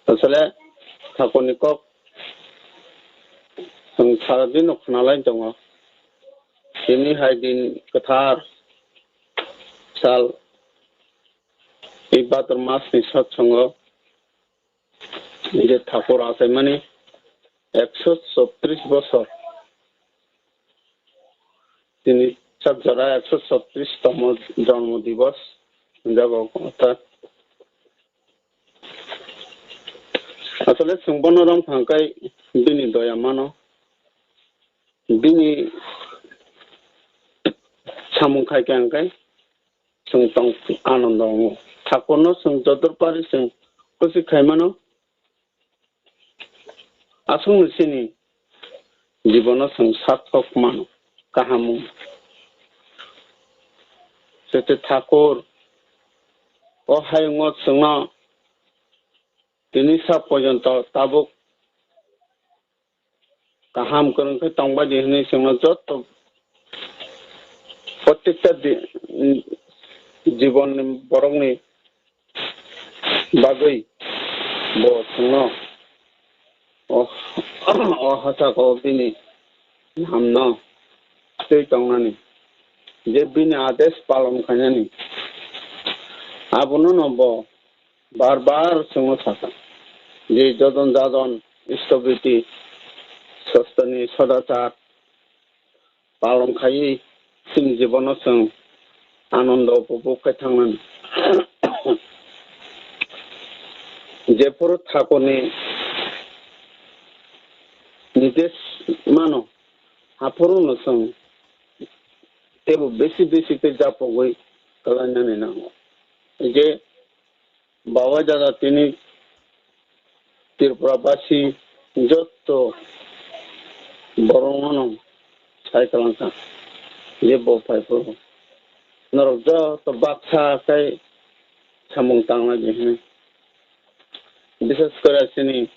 Asole Thakurni kok chwng sara din no khwnalai tongo. Tini hai din kwthar sal, ei Bhadur mas ni satsang o je Thakur achaimani ekso chotris bosor. Tini sak jora ekso chotris tomo jonmo divos hwnjago, orthat asole chwng bono romkha hwnkhe bini doya mano, bini samung khaikha hwnkhe chwng tong anondo wngo. Thakurno chwng jodor pari chwng kusi khaimano. Aswkno chini jibono chwng sarthok mano, kaham wng. Sete Thakur o hayungo chwngno tini sak porjonto tabuk kaham kwrwng khe tongbaidi hwnwi chwngno joto protekta di-, jibonni borokni bagwi bo chwngno o, o hachak o bini namno twi tongnani, je bini adesh palon khainani, abono no bo bar bar chwngno sakha je joton jaton istobiti sostoni sodachar palon khaiwi chini jibono chwng anondo upobhog khai thangnani. Jephuru Thakurni nidesh mano, aphuruno chwng teibo besi besi khe japogwi kwlainani nango. Je Baba Dada tini Tripura basi jotto borokno sai kwlangkha je bo phai phuru norok joto baksa khe samung tangnai di hwnwi. Bishes kore chini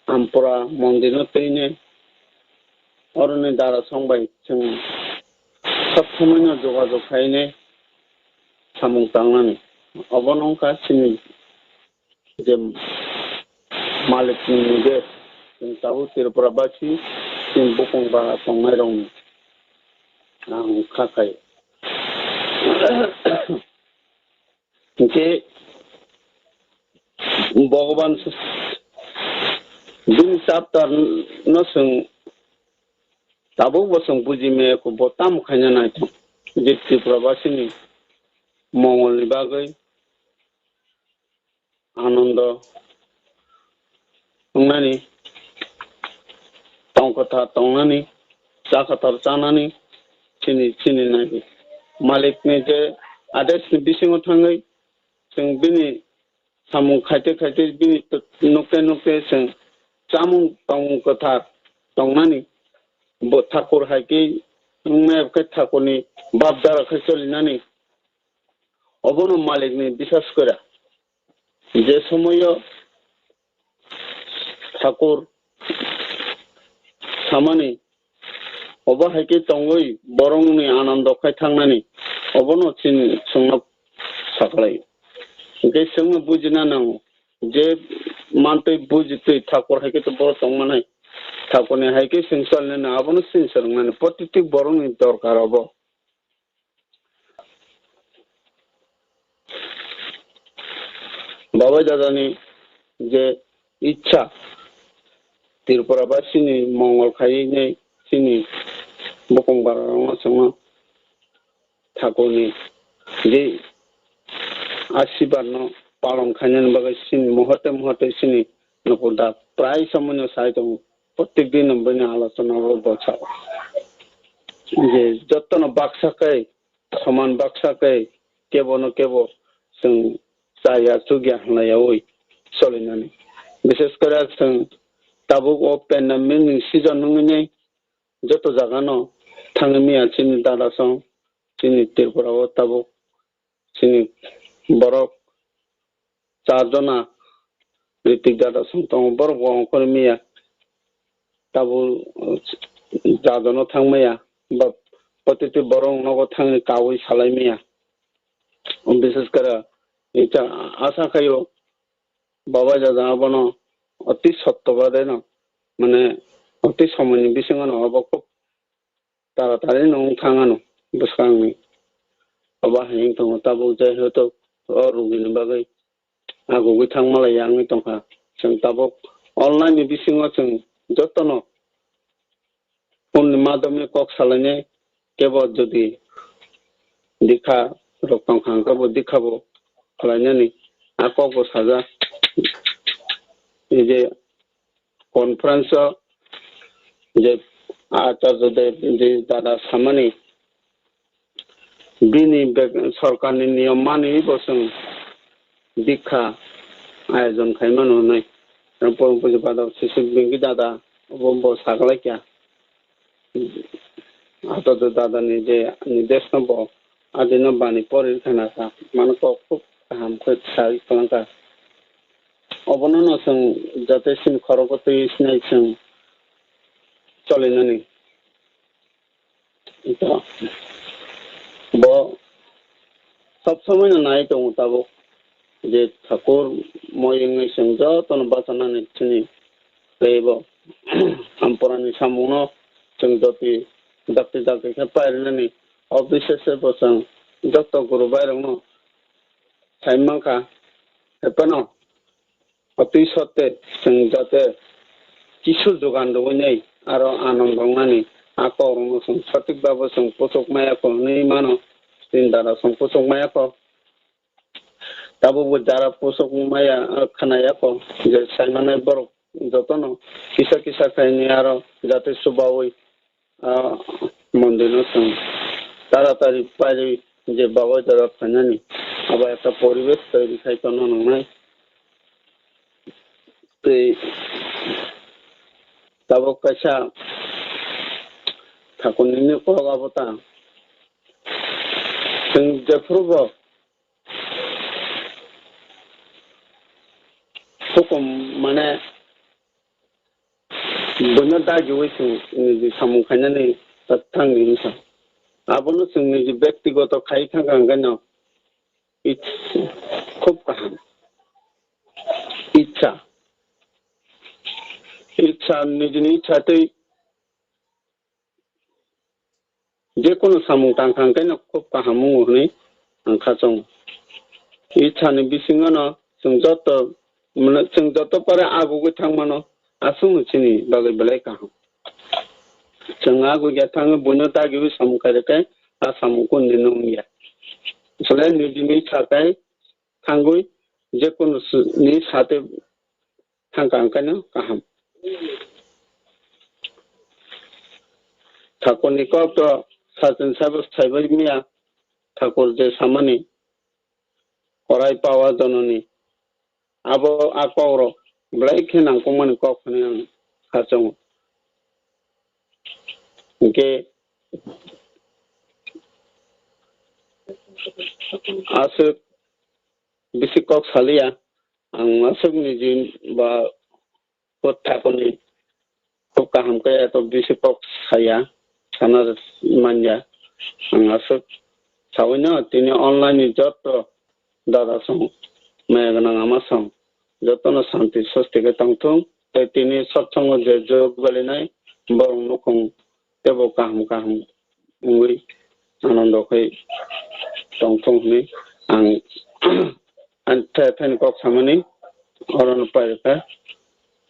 Ampura mondirno twinwi oroni dara song bai chwng sob somoino jogajog khainai samung tangnani. Obono wngkha chini je malikni je chwng tabuk Tripura basi chini bukung bara tongnairokni ang kha khai. Hinkhe Bhogoban bini chapter no chwng tabukbo chwng buji maya kho, bo tamo khaina naithok je Tripura basini mongolni bagwi Anando wngnani, tong kwthar tongnani, cha kwthar chanani, chini, chini nai. Malikni je adesni bisingo thangwi chwng bini samung khaite khaite bini nukte nukte chwng chamung tongmung kwthar tongnani, bo thakur hai khe wngmaya khe thakurni bap dara khe cholinani. Obono malikni bisas kora. Je somoio thakur samani, obo hai khe tongwi borokni anando khai thangnani, obono chini chwngno saklai. Hinkhe chwngno bujina nango, je mantwi bujitwi thakur hai khe to borok tongmanai, thakurni hai khe chwng chalinani, abono chini swrwngnani, protiti borokni dorkar obo. Babai dadani je ichha, Tripura ba chini mongol khaiwi chini bukung bararokno chwngno thakurni je asirbaad no palon khainani bagwi chini muhurte muhurte chini nukhung da prai somoino sai tongo. Prottek din no bini alochona o bo sao je jotono baksa khe soman baksa khe kebo no kebo chwng chaya chukya hwnlayaui solinani. Bishes kore chwng tabuk o pandemic ni season wngwi nai joto jaga no thangwi maya chini dada song chini Tripura o tabuk chini borok char jona Ritik dada song tongo, borok bo ongkhorwi maya. Tabuk jadono thang maya, ba protiti borok nogo thangwi kaui salai maya. Bishes kore ita asa khaio babai dada abono oti sotto bade no, mane oti somoini bisingo no obo khub taratari no wng thang ano bwskangni. Obo hai wng tongo tabuk jai hoto o rugini bagwi agugwi thang malai ya wngwi tongkha. Chwng tabuk online ni bisingo chwng jotono phone ni madhyome kok salainai kebo jodi dikha rok tongkha hwnkhe bo dikha bo khlainani a kok bo sajak. Ei je conference o je Acharya Dev je dada samani bini bek-, sorkarni niyom mani bo chwng dikha ayojon khai mano hwnwi. Porong puja pada sisik bengki dada bo, bo saklai kya. Acharya dadani je nirdesh no bo adino bani pori khana kha. Mano kok khub kaham khe sai kwlangkha. Obono no chwng jate chini khorogo twi sinai chwng cholinani. To, bo sob somoi no nai tongo tabuk je thakur moi wngwi chwng jotono bachanani chini tei bo Amporani samungno chwng joti dakti dakti khe pairinani o bisese bo chwng joto guru bairokno sai mankha. Hephano Otwi sotte chwng jate kisu jugan rwui nai aro anand wngnani a kokrokno chwng sothik babo chwng puchuk maya kho hwnwi mano, chini dara chwng puchuk maya kho. Tabukbo jara puchuk maya, ah, khna ya kho je sai manai borok jotono kisa kisa khainwi aro jate chubaui ah, mondirno chwng taratari paiwi je babai dara phainani abo ekta poribesh toiri khai tongna nangnai. Tei tabuk kaisa thakurnini kok abo ta Chwng jephuru bo hukum, mane, buino dagiwi chwng niji samung khainani thangni wngkha. Abono chwng niji bektigoto khai thangkha hwnkhe no, it's khub kaham. Icha. Icha, nijini icha tei jekunu samung tangkha hwnkhe no khub kaham wngo hwnwi ang khachongo. Ichani bisingo no chwng joto, mane, chwng joto pore agugwi thangmano, aswkno chini bagwi belai kaham. Chwng agugya thangwi buino dagiwi samung khairokhe a samung kunini wngya. Chwle nijini icha tei thangwi jekunu s-, ni sate thangkha hwnkhe no kaham. Thakurni kok to Sachin sabo saibai miya, Thakur je samani, korai pawa jononi, abo a kokrok belai khe nangkukmani kok hwnwi ang khachongo. Hinkhe aswk bisi kok saliya, ang aswk niji ba Thakurni khub kaham khe eto bisi kok saya, sana manya. Ang aswk sawino tini online ni joto dada song, maya gwnang ama song, jotono santi sosti khe tongthung. Tei tini sotsongo je jog balinai borok nukhung teibo kaham kaham wngwi anando khe tongthung hwnwi ang ani the-, thani kok samani orono pairikha.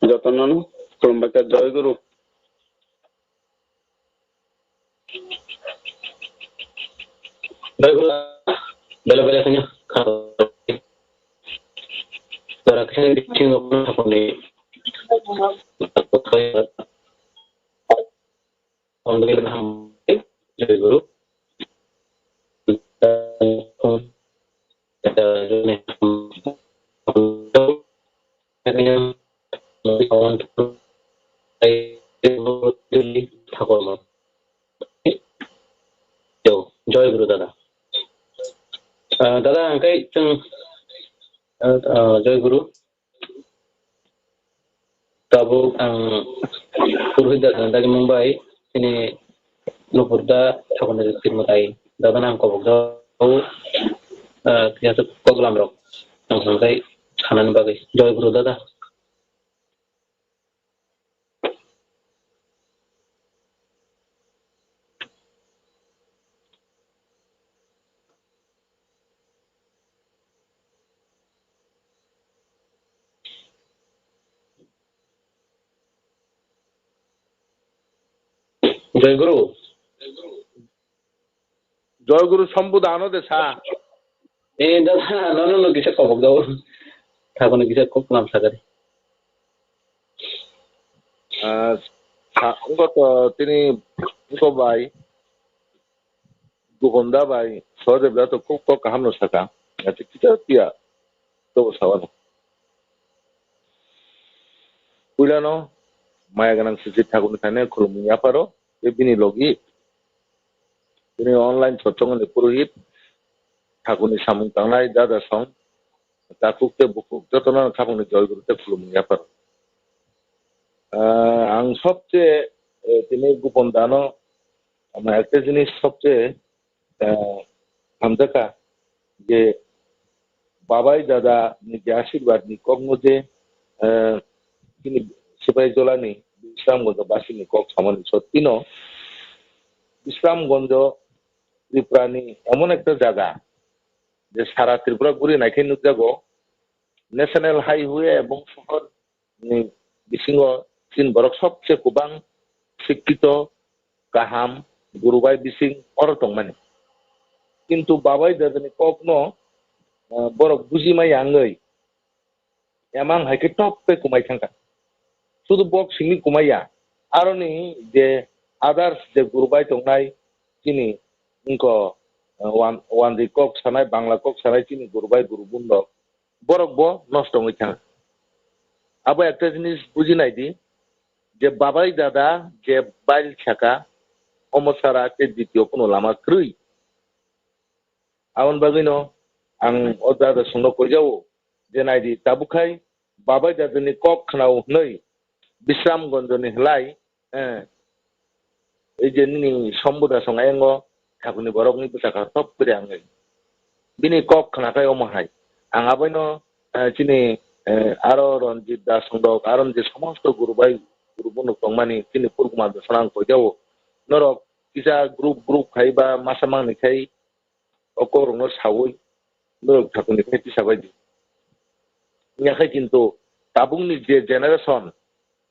Jotono no khulumbai kha, Joy Guru. Joy Guru, bela bela khanya. Tora khanya bisingo khaponi. Joy Guru. Joy Guru dada. Ah, dada, ang kai chwng, ah, ah, Joy Guru. Tabuk ang purohit da-, dagimung bai chini nupur da Thakurni Tirmatai dada nang kobok jago, ah, kisa kok lam rok ang hwnkhai sanani bagwi. Joy Guru dada. Joy Guru. Joy Guru Sambuddhano de sa. Eh, dada, no, no, no, kisa kobok dao. Thakurni kisa kok lam sagari. Ah, sa-, wngkha to tini wngkha bai, Gopon da bai, Sahadev da to kok, kok kaham no saka. Ati kisa tiya, to sawano. Puilano, maya gwnang sisi Thakurni khaina khulumung yapharo, tei bini logi. Bini online sotsongni purohit, Thakurni samung tangnai dada song, takhuk tei bukhuk jotono khapangni Joy Guru tei khulumung yapharo. Ah, ang sobche, eh, tini Gopon dano, ama ekta jinis sobche, eh, hamjakha je babai dada ni je asirwad ni kokno je, eh, chini Sipaijolani Bisramgonjo basini kok samani sottino Bisramgonjo Tripura ni emon ekta jaga je sara Tripura guri naikhe nukjago, National Highway ebong sohor ni bisingo chini borok sobse kwbang sikkito, kaham, gurubai bising oro tongmani. Kintu babai dadani kokno, ah, borok bujima yangwi emang hai khe top khe kumai thangkha. Sudu bok simi kumai ya, aroni je others je gurubai tongnai chini wngkho, ah, wan-, wandi kok sanai, Bangla kok sanai chini gurubai gurubun rok, borok bo nosto wngwi thangkha. Abo ekta jinis buji nai di, je babai dada je bail saka, omo sara tei ditiyo kuno lama kwrwi. Aboni bagwino ang o dada songno koijao je naidi tabuk khai babai dadani kok khnao hwnwi Bisramgonjoni hwlai, eh, ei je nini Sombuda song ayang o thakuni borokni bwsakha top kwrwi ang bini kok khna khai omo hai. Ang abaino, eh, chini, eh, aro Ranjit Das song rok, aro je somosto guru bai guru bunuk tongmani chini purkuma bwsano ang koijao. Norok kisa group group khai ba masa mangni khai o kokrokno saui norok thakuni khai tisa bai di. Wngya khe kintu tabukni je generation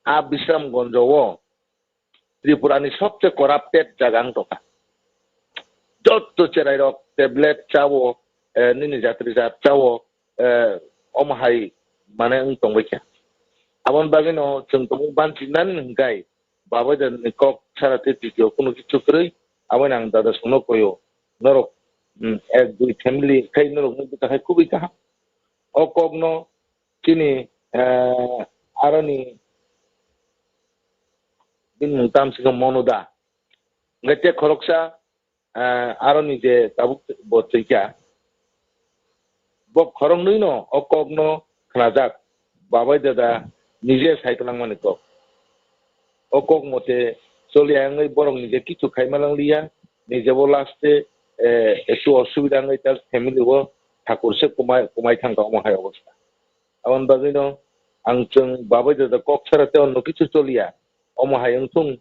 a Bisramgonjo o Tripura ni sobse corrupted jaga wng tongkha. Jotto cherai rok tablet chao, eh, nini jatri jat chao, eh, omo hai mane wng tongbai kha. Aboni bagwino chwng tabuk banchi nani hwnkhe babai dadani kok sara tei twikiyo kunu kichu kwrwi, aboni ang dada songno koyo. Norok, mm, ek dui family khai norokni bwkha khai kubui kaham. O kokno chini, eh, aroni bini mung tamo se khe Monoda. Hwnkhe tei khoroksa, eh, aroni je tabuk bo twi kha, bo khoroknwino o kokno khnajak, babai dada nije sai twlangmani kok. O kok mote choliya wngwi borok nije kichu khaima langliya, nijebo last-e, eh, ektu osubida wngwi ta family-o thakur se kumai, kumai thangkha omo hai obostha. Aboni bagwino ang chwng babai dada kok sara tei onno kichu choliya, omo hai wngthung,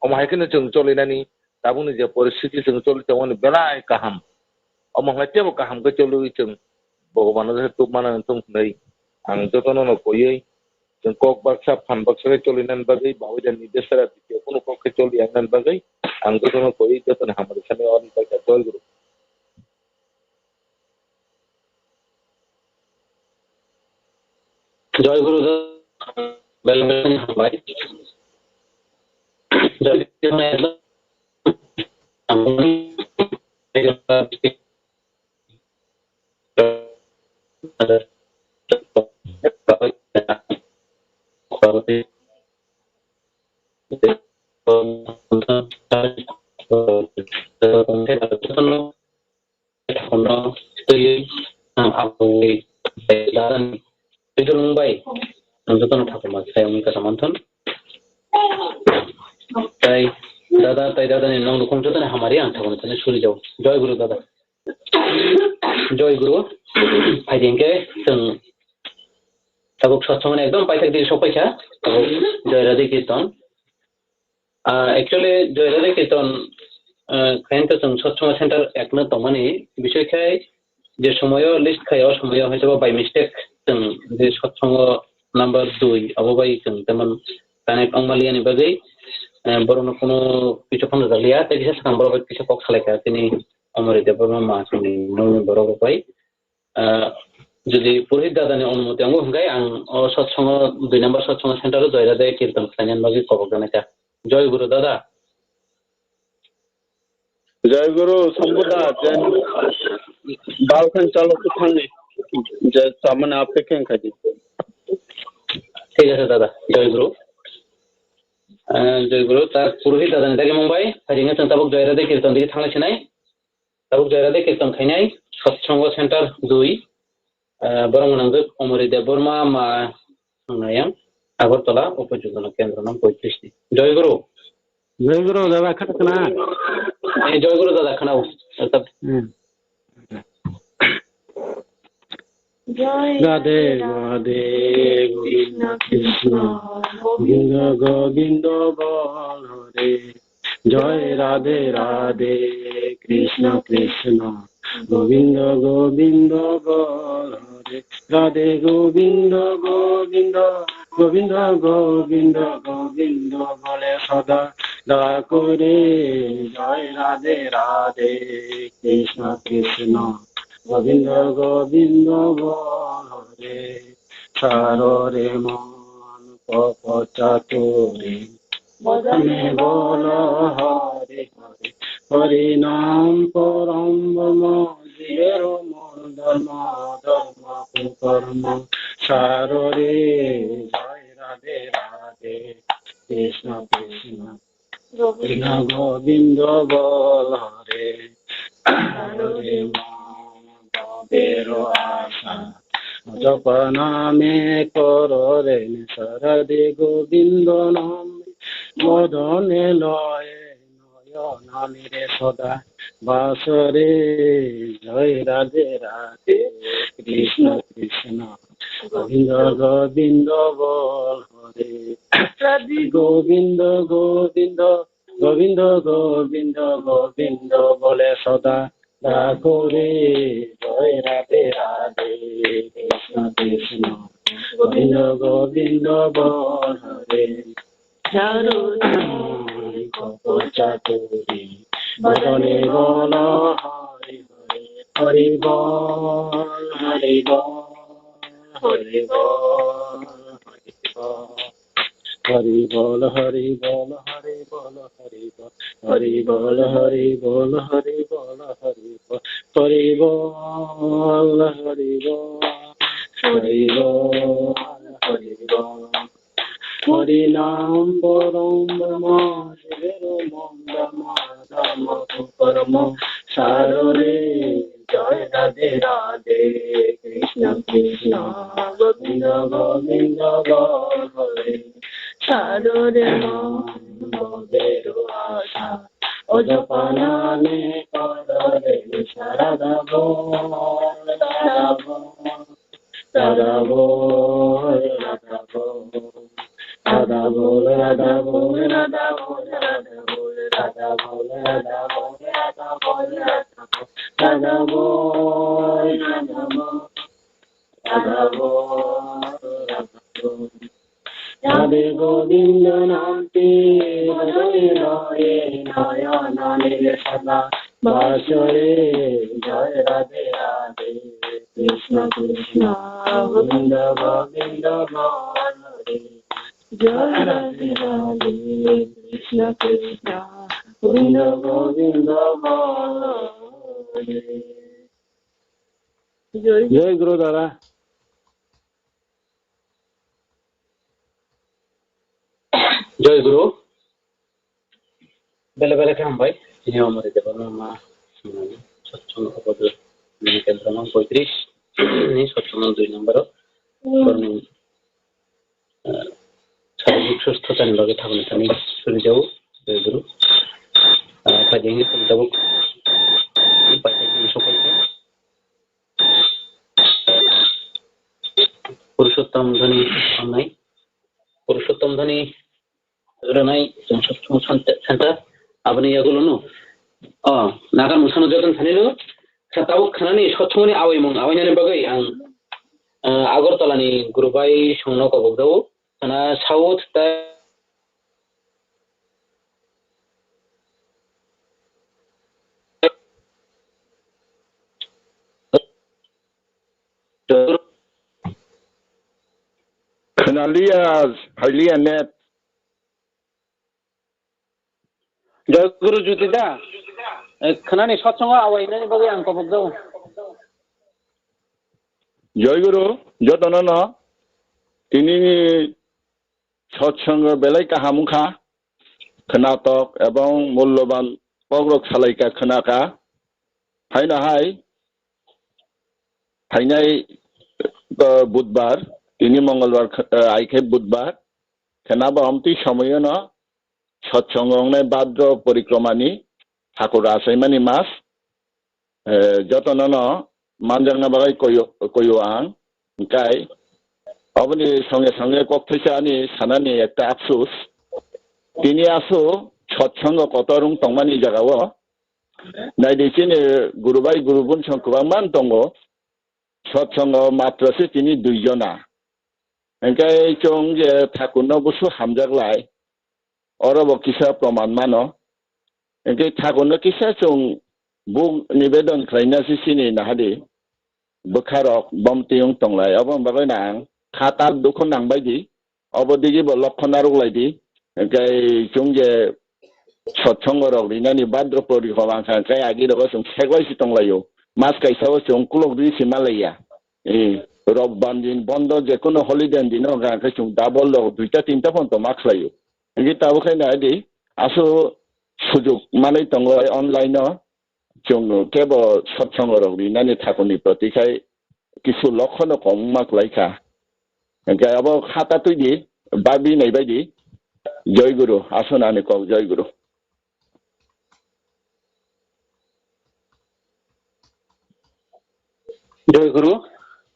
omo hai kheno chwng cholinani tabukni je poristiti chwng choli tongmani belai kaham. Omo hwnkhai teibo kaham khe choliwi chwng Bhagwano je tubmano wngthung hwnwi ang jotono no koiwi chwng kok baksa phan baksa khe cholinani bagwi babai dada ni desara twikiyo kunu kok khe choliya wngnani bagwi ang jotono koiwi jotoni hamari sani oni bagwi joy guru. Joy Guru da, belai belai hambai. Joy Guru da. Thakurno twiwi ang aboni tei dadani twikhwlwng bai ang jotono thakurma sai wngwi kwchang manthun. Tei dada tei dadani nong nukhung jotoni hamari ang thakurno tini suri jago. Joy Guru dada. Joy Guru. Phaidi hwnkhe chwng tabuk satsongni ekdom paithak digi sokpaikha. Tabuk Joy Radhe Kirtan. Ah, actually, Joy Radhe Kirtan, ah, khain to chwng Satsang Center ekno tongmani bisoi khai je somoyo list khai o somoyo hoytoba by mistake chwng je Satsango number dui abo bai chwng temon connect wngmaliani bagwi, eh, borokno kuno kichu phano rwjakliya, tei kisa swkang borok bai kisa kok salaikha tini Omori Debbarma ma chwngni nokni borok rok bai. Ah, jodi Purohit dadani onumoti wngo hwnkhe ang o satsongo dui number satsongo center o Joy Radhe Kirtan khlainani bagwi kobok janaikha. Joy Guru dada. Joy Guru Sambuda, jen bal khan chalo tu thangni. Je samane ape khen khaji. Thik ase dada, Joy Guru. Ah, Joy Guru, ta Purohit dadani dagi mungbai, phaidi hwnkhe chwng tabuk Joy Radhe Kirtan digi thanglai sinai. Tabuk Joy Radhe Kirtan khainai, Satsongo Center dui, ah, borok mwnangjak Omori Debbarma ma Hangnayang, Agartala, Upajugana Kendra nang poitrish ni. Joy Guru. Joy Guru, dada, khana khana. Eh, Joy Guru, dada, khana. Hmm. Radhe, Radhe, Krishna, Krishna, Govinda, Govinda, bol Hare. Joy Radhe Radhe, Krishna Krishna, Govinda Govinda bol Hare. Radhe Govinda Govinda, Govinda Govinda, Govinda bole sada da kore. Joy Radhe Radhe, Krishna Krishna, Govinda Govinda bol Hare. Saro re mon kopo chaturi, bojane bolo Hari Hari. Hari nam param brahma, jero mol dharma, dharma kukarma. Saro re, Joy Radhe Radhe, Krishna Krishna, Govinda Govinda bol Hare. Saro re mon Bero asa. Japa name koro re ni sarade Govindo name modone loye noyo name re soda basore. Joy Radhe Radhe Krishna Krishna Govinda Govinda bol hare. Radhe Govinda Govinda Govinda Govinda Govinda bole soda da kore. Joy Radhe Radhe Krishna Krishna Govinda Govinda bol hare. Charo hari kopo chakuri bodone bolo hari hari hari bol hari bol hari bol hari bol. Hari bol, hari bol, hari bol, hari bol, hari bol, hari bol, hari bol, hari bol, hari bol, hari bol, hari bol, hari bol. Hari Nam Param Brahma, Hare Ram Dhama, Dhama Param Sarare. Joy Radhe Radhe Krishna Krishna Govinda Govinda Hare Hare. Sarore Mambero Asa Ojapana Me Padare Sarada Bol Sarada Bol Radha bol, Radha bol, Radha bol, Radha bol, Radha bol, Radha bol, Radha bol, Radha bol, Radha bol, Radha bol, Radha bol. Radhe Govinda Namte Bhajai Rai Nayana Nile Sada Basore. Joy Radhe Radhe Krishna Krishna Govinda Govinda Bol Hare. Joy Radhe Radhe Krishna Krishna Govinda Govinda Bol Hare. Joy Guru Dada. Joy Guru. Bele bele khe hambai. Tini Omori Debbarma ma swngnani satsang obodor nini kendro nang poitris ni satsang dui number o. Borni, ah, sarijik sustho tani bagwi thabani thani suri jau, Joy Guru. Ah, phaidi hinwi suri tabuk. Paithak ni sokolkhe. Purushottam dhoni hamnai. Purushottam dhoni rwnai chwng sab chwng santa, santa aboni yagulo no. O, nagar musano joton thani no. Kha tabuk khanani sothmoni awaimung awainani bagwi ang, ah, Agartala ni guru bai songno kobok dao. Khana South ta Khwnaliya, phailiya net. Joy Guru Jyoti da, eh, khwnani satsongo awainani bagwi ang kobok dao. Joy Guru, jotono no, tini ni satsongo belai kaham wngkha, khwnatok ebong mulloban kokrok salaika khwnaka. Haino hai, phainai, eh, budbar, tini mongolbar kh-, eh, aikhe budbar, khwnaba omtwi somoyono satsongo wngnai Bhadra porikromani thakur achaimani mas, eh, jotono no manjakna bagwi koyo, koyo ang, hwnkhe oboni songe songe kokthaisa ani sanani ekta apsus, tini aso satsongo kotor wng tongmani jagao, naidi chini guru bai guru bun song kwbangma tongo, satsongo matro se tini dui jona. Hwnkhe chwng je thakurno busu hamjak lai, oro bo kisa proman mano. Hwnkhe thakurno kisa chwng buk nibedon khlaina se chini nahadi. Bwkharok bomtwi wng tonglai, oboni bagwi nang khatar dukhu nang baidi. Obo digi bo lokho narwk lai di. Hwnkhe chwng je satsongo rok rinani Bhadra porikroma wngkha, hwnkhe agi rogo chwng seklai si tonglaio. Mas kaisa o chwng kulok ri si malaiya. Eh, Robbar din bondo, je kono holiday din o hwnkha, hwnkhe chwng double rok duita tinta phone to ma khlaio. Hwnkhe tabuk khe nai di, aso sujuk manwi tongo online o. chwng kebo sotsongo rok rinani thakurni proti khai kisu lokhono kwbangma kwlai kha. Hwnkhe abo khata twi di, babi nai bai di. Joy Guru, aswk ani kok, Joy Guru. Joy Guru,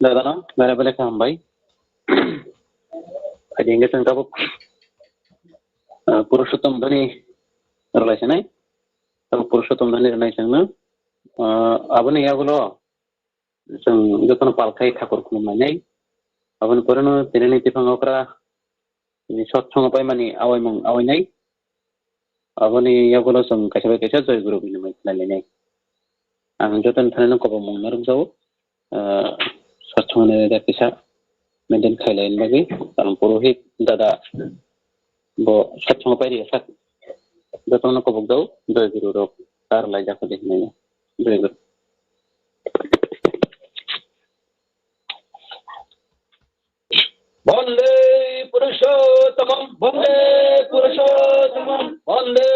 dada, bere bere kha hambai. Adi hingke chwng tabuk, ah, Purushottom Dhoni rwlai sanai. Tabuk Purushottom Dhoni rwnai chwngno. Ah, aboni yagulo chwng jotono pal khai thakur khulumlainai. Aboni poreno tinini tiphang okra, tini sotsongo paimani awaimung awainai. Aboni yagulo chwng kaisa bai kaisa Joy Guru hinwi mai khwlailainai. Ang jotoni thani no kobokmung narwkjago. Ah, sotsongni rega kisa maintain khailai bagwi, karon purohit dada bo sotsongo pairi sak jotono kobok dao, Joy Guru rok kar lai jakha de hinwi. Joy Guru. Bhante Purushottamam, Bhante Purushottamam, Bhante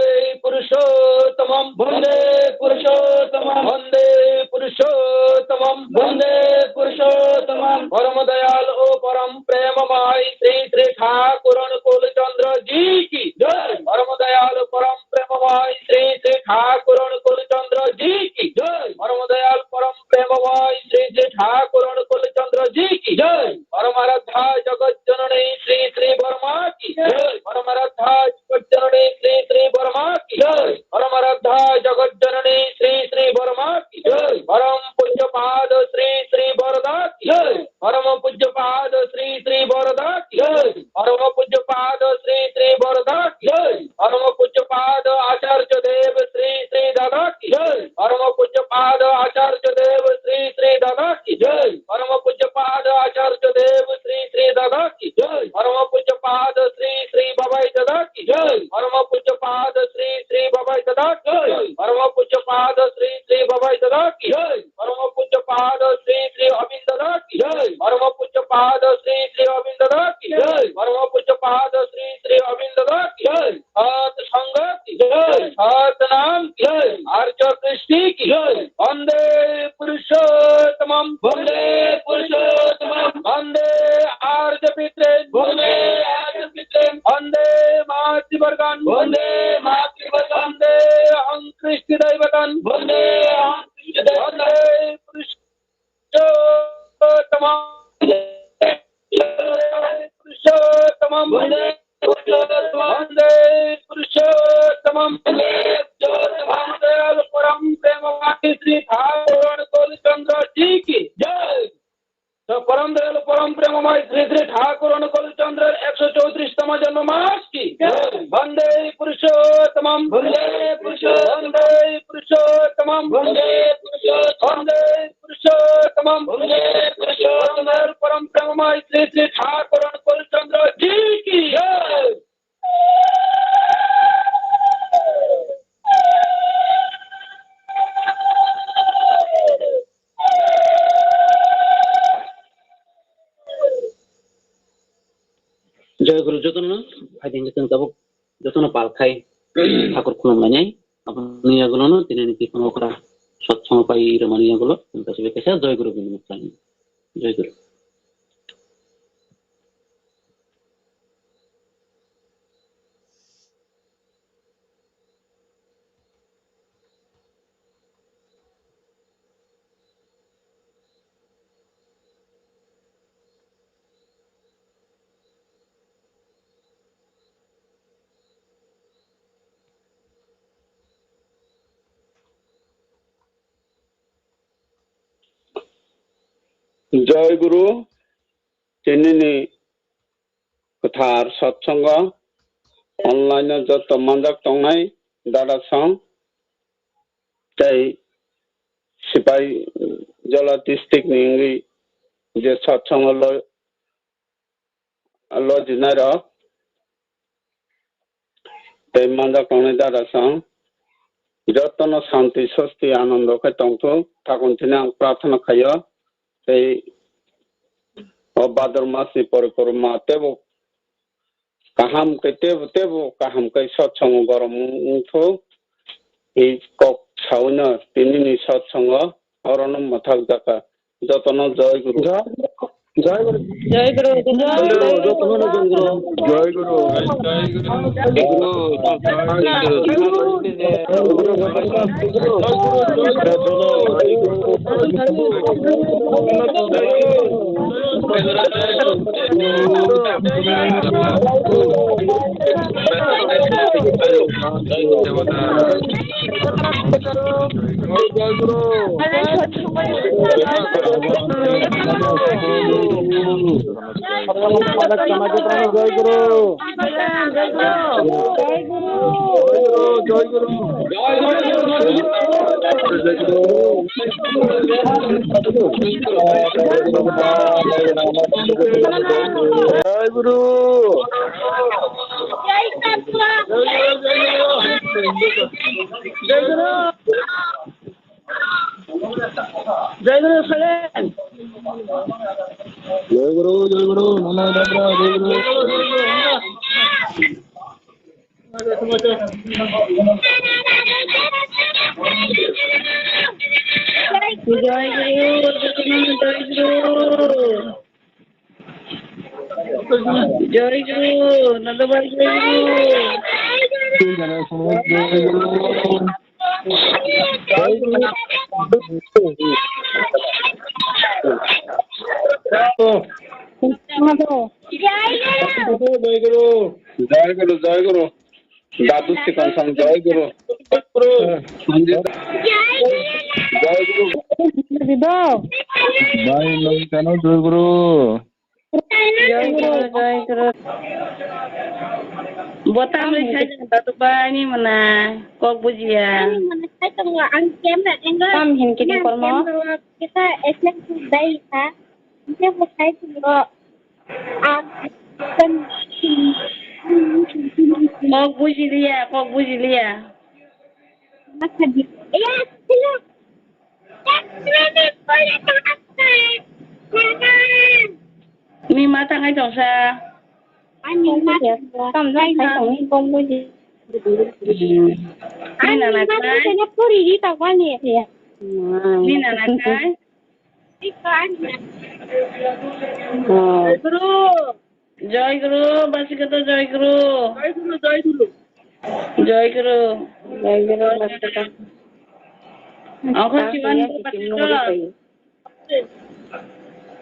Purushottamam, Bhante Purushottamam, Bhante Purushottamam, Bhante Purushottamam. Param dayal o param premamay Shri Shri Thakur Anukull Chandra ji ki jai. Param dayal o param premamay Shri Shri Thakur Anukull Chandra ji ki jai. Param dayal param premamay Shri Shri Thakur Anukull Chandra ji ki jai. Param aradhya jagat janani Shri Shri Barma ki jai. Param aradhya jagat janani Shri Shri Barma ki jai. Param aradhya jagat janani Shri Shri Barma ki jai. Param pujya pad Shri Shri Barda ki jai. Param pujya pad Shri Shri Barda ki jai. Param pujya pad Shri Shri Barda ki jai. Param pujya pad Acharya Dev Shri Shri Dada ki jai. Param pujya pad Acharya Dev Shri Shri Dada ki jai. Param pujya pad Acharya Dev Shri Shri Dada ki jai. Param pujya pad Shri Shri Babai Dada ki jai. Param pujya pad Shri Shri Babai Dada ki jai. Param pujya pad Shri Shri Babai Dada ki jai. Param pujya pad Shri Shri Abin Dada ki jai. Param pujya pad Shri Shri Abin Dada ki jai. Param pujya pad Shri Shri Abin Dada ki jai. Sat Sangha ki jai. Sat Nam ki jai. Arya Kristi ki jai. Bhante Purushottamam. Bhante Purushottamam. Bhante Arya Pitre. Bhante Arya Pitre. Bhante Matri Vargan. Bhante Matri Vargan. Bhante Aham Kristi Daivatam. Bhante Aham Kristi Daivatam. Bhante Purush- Purushottamam. Purushottamam. Bhante Purushottamam. Bhante Purushottamam. Bhante Purushottamam. Param premamay Shri Thakur Anukull Chandra ji ki jai. To param dayalu, param premamay Shri Shri Thakur Anukull Chandra eksho chowtris tama janma mas ki jai. Bhante Purushottamam. Bhante Purushottamam. Bhante Purushottamam. Bhante Purushottamam. Bhante Purushottamam. Bhante Purushottamam. Param dayalu, param premamay Shri Shri Thakur Anukull Chandra ji ki jai. Joy Guru jotono, phaidi hwnkhe chwng tabuk jotono pal khai thakur khulumlainai. Aboni yagulono tinini tiphang okra sotsongo pai rwmani yagulo chwng kaisa bai kaisa Joy Guru bini mukhlai. Joy Guru. Joy Guru, tinini kwthar satsongo online o joto manjak tongnai dada song tei Sipai Jola district ni wngwi je satsongo lo-, lojinai rok tei manjak tongnai dada song jotono santi, sosti, anando khe tongthok. Takon thini ang prarthana khaio tei o Bhador mas ni pore pore ma tebo kaham khe tebo, tebo kaham khe sotsongo gorom wngthok. I kok sawi no tini ni satsang o oro no mwthak jakha. Jotono Joy Guru. Joy Guru. Joy Guru. Joy Guru. Joy Guru. Joy Guru. Joy Guru. Jai Guru, Jai Guru, Nana Dabra, Jai Guru. Jai Guru, Jai Guru. Jai Guru, Nanda Bhai Jai Guru. Jai Guru, Jai Guru. Dadu Sikon Song, Jai Guru. Sanjit. Jai Guru. Bhai, nang channel Jai Guru. Jai Guru, Jai Guru. Bota mai khai jang dadu bai ni mana kok bujiya. Ani mana khai tongo ang camera angle. Tam hin kini kormo. Kita S M dai ha. Ini bukai tongo. Kok bujiliya, kok bujiliya. Ni ma tangai tongsa. Ani ma tangai tong kok buji. Ni nana kai. Ni nana kai. Guru. Joy Guru, Basikato Joy Guru. Joy Guru, Joy Guru. Joy Guru, Basikato. Ang kho siman Basikato.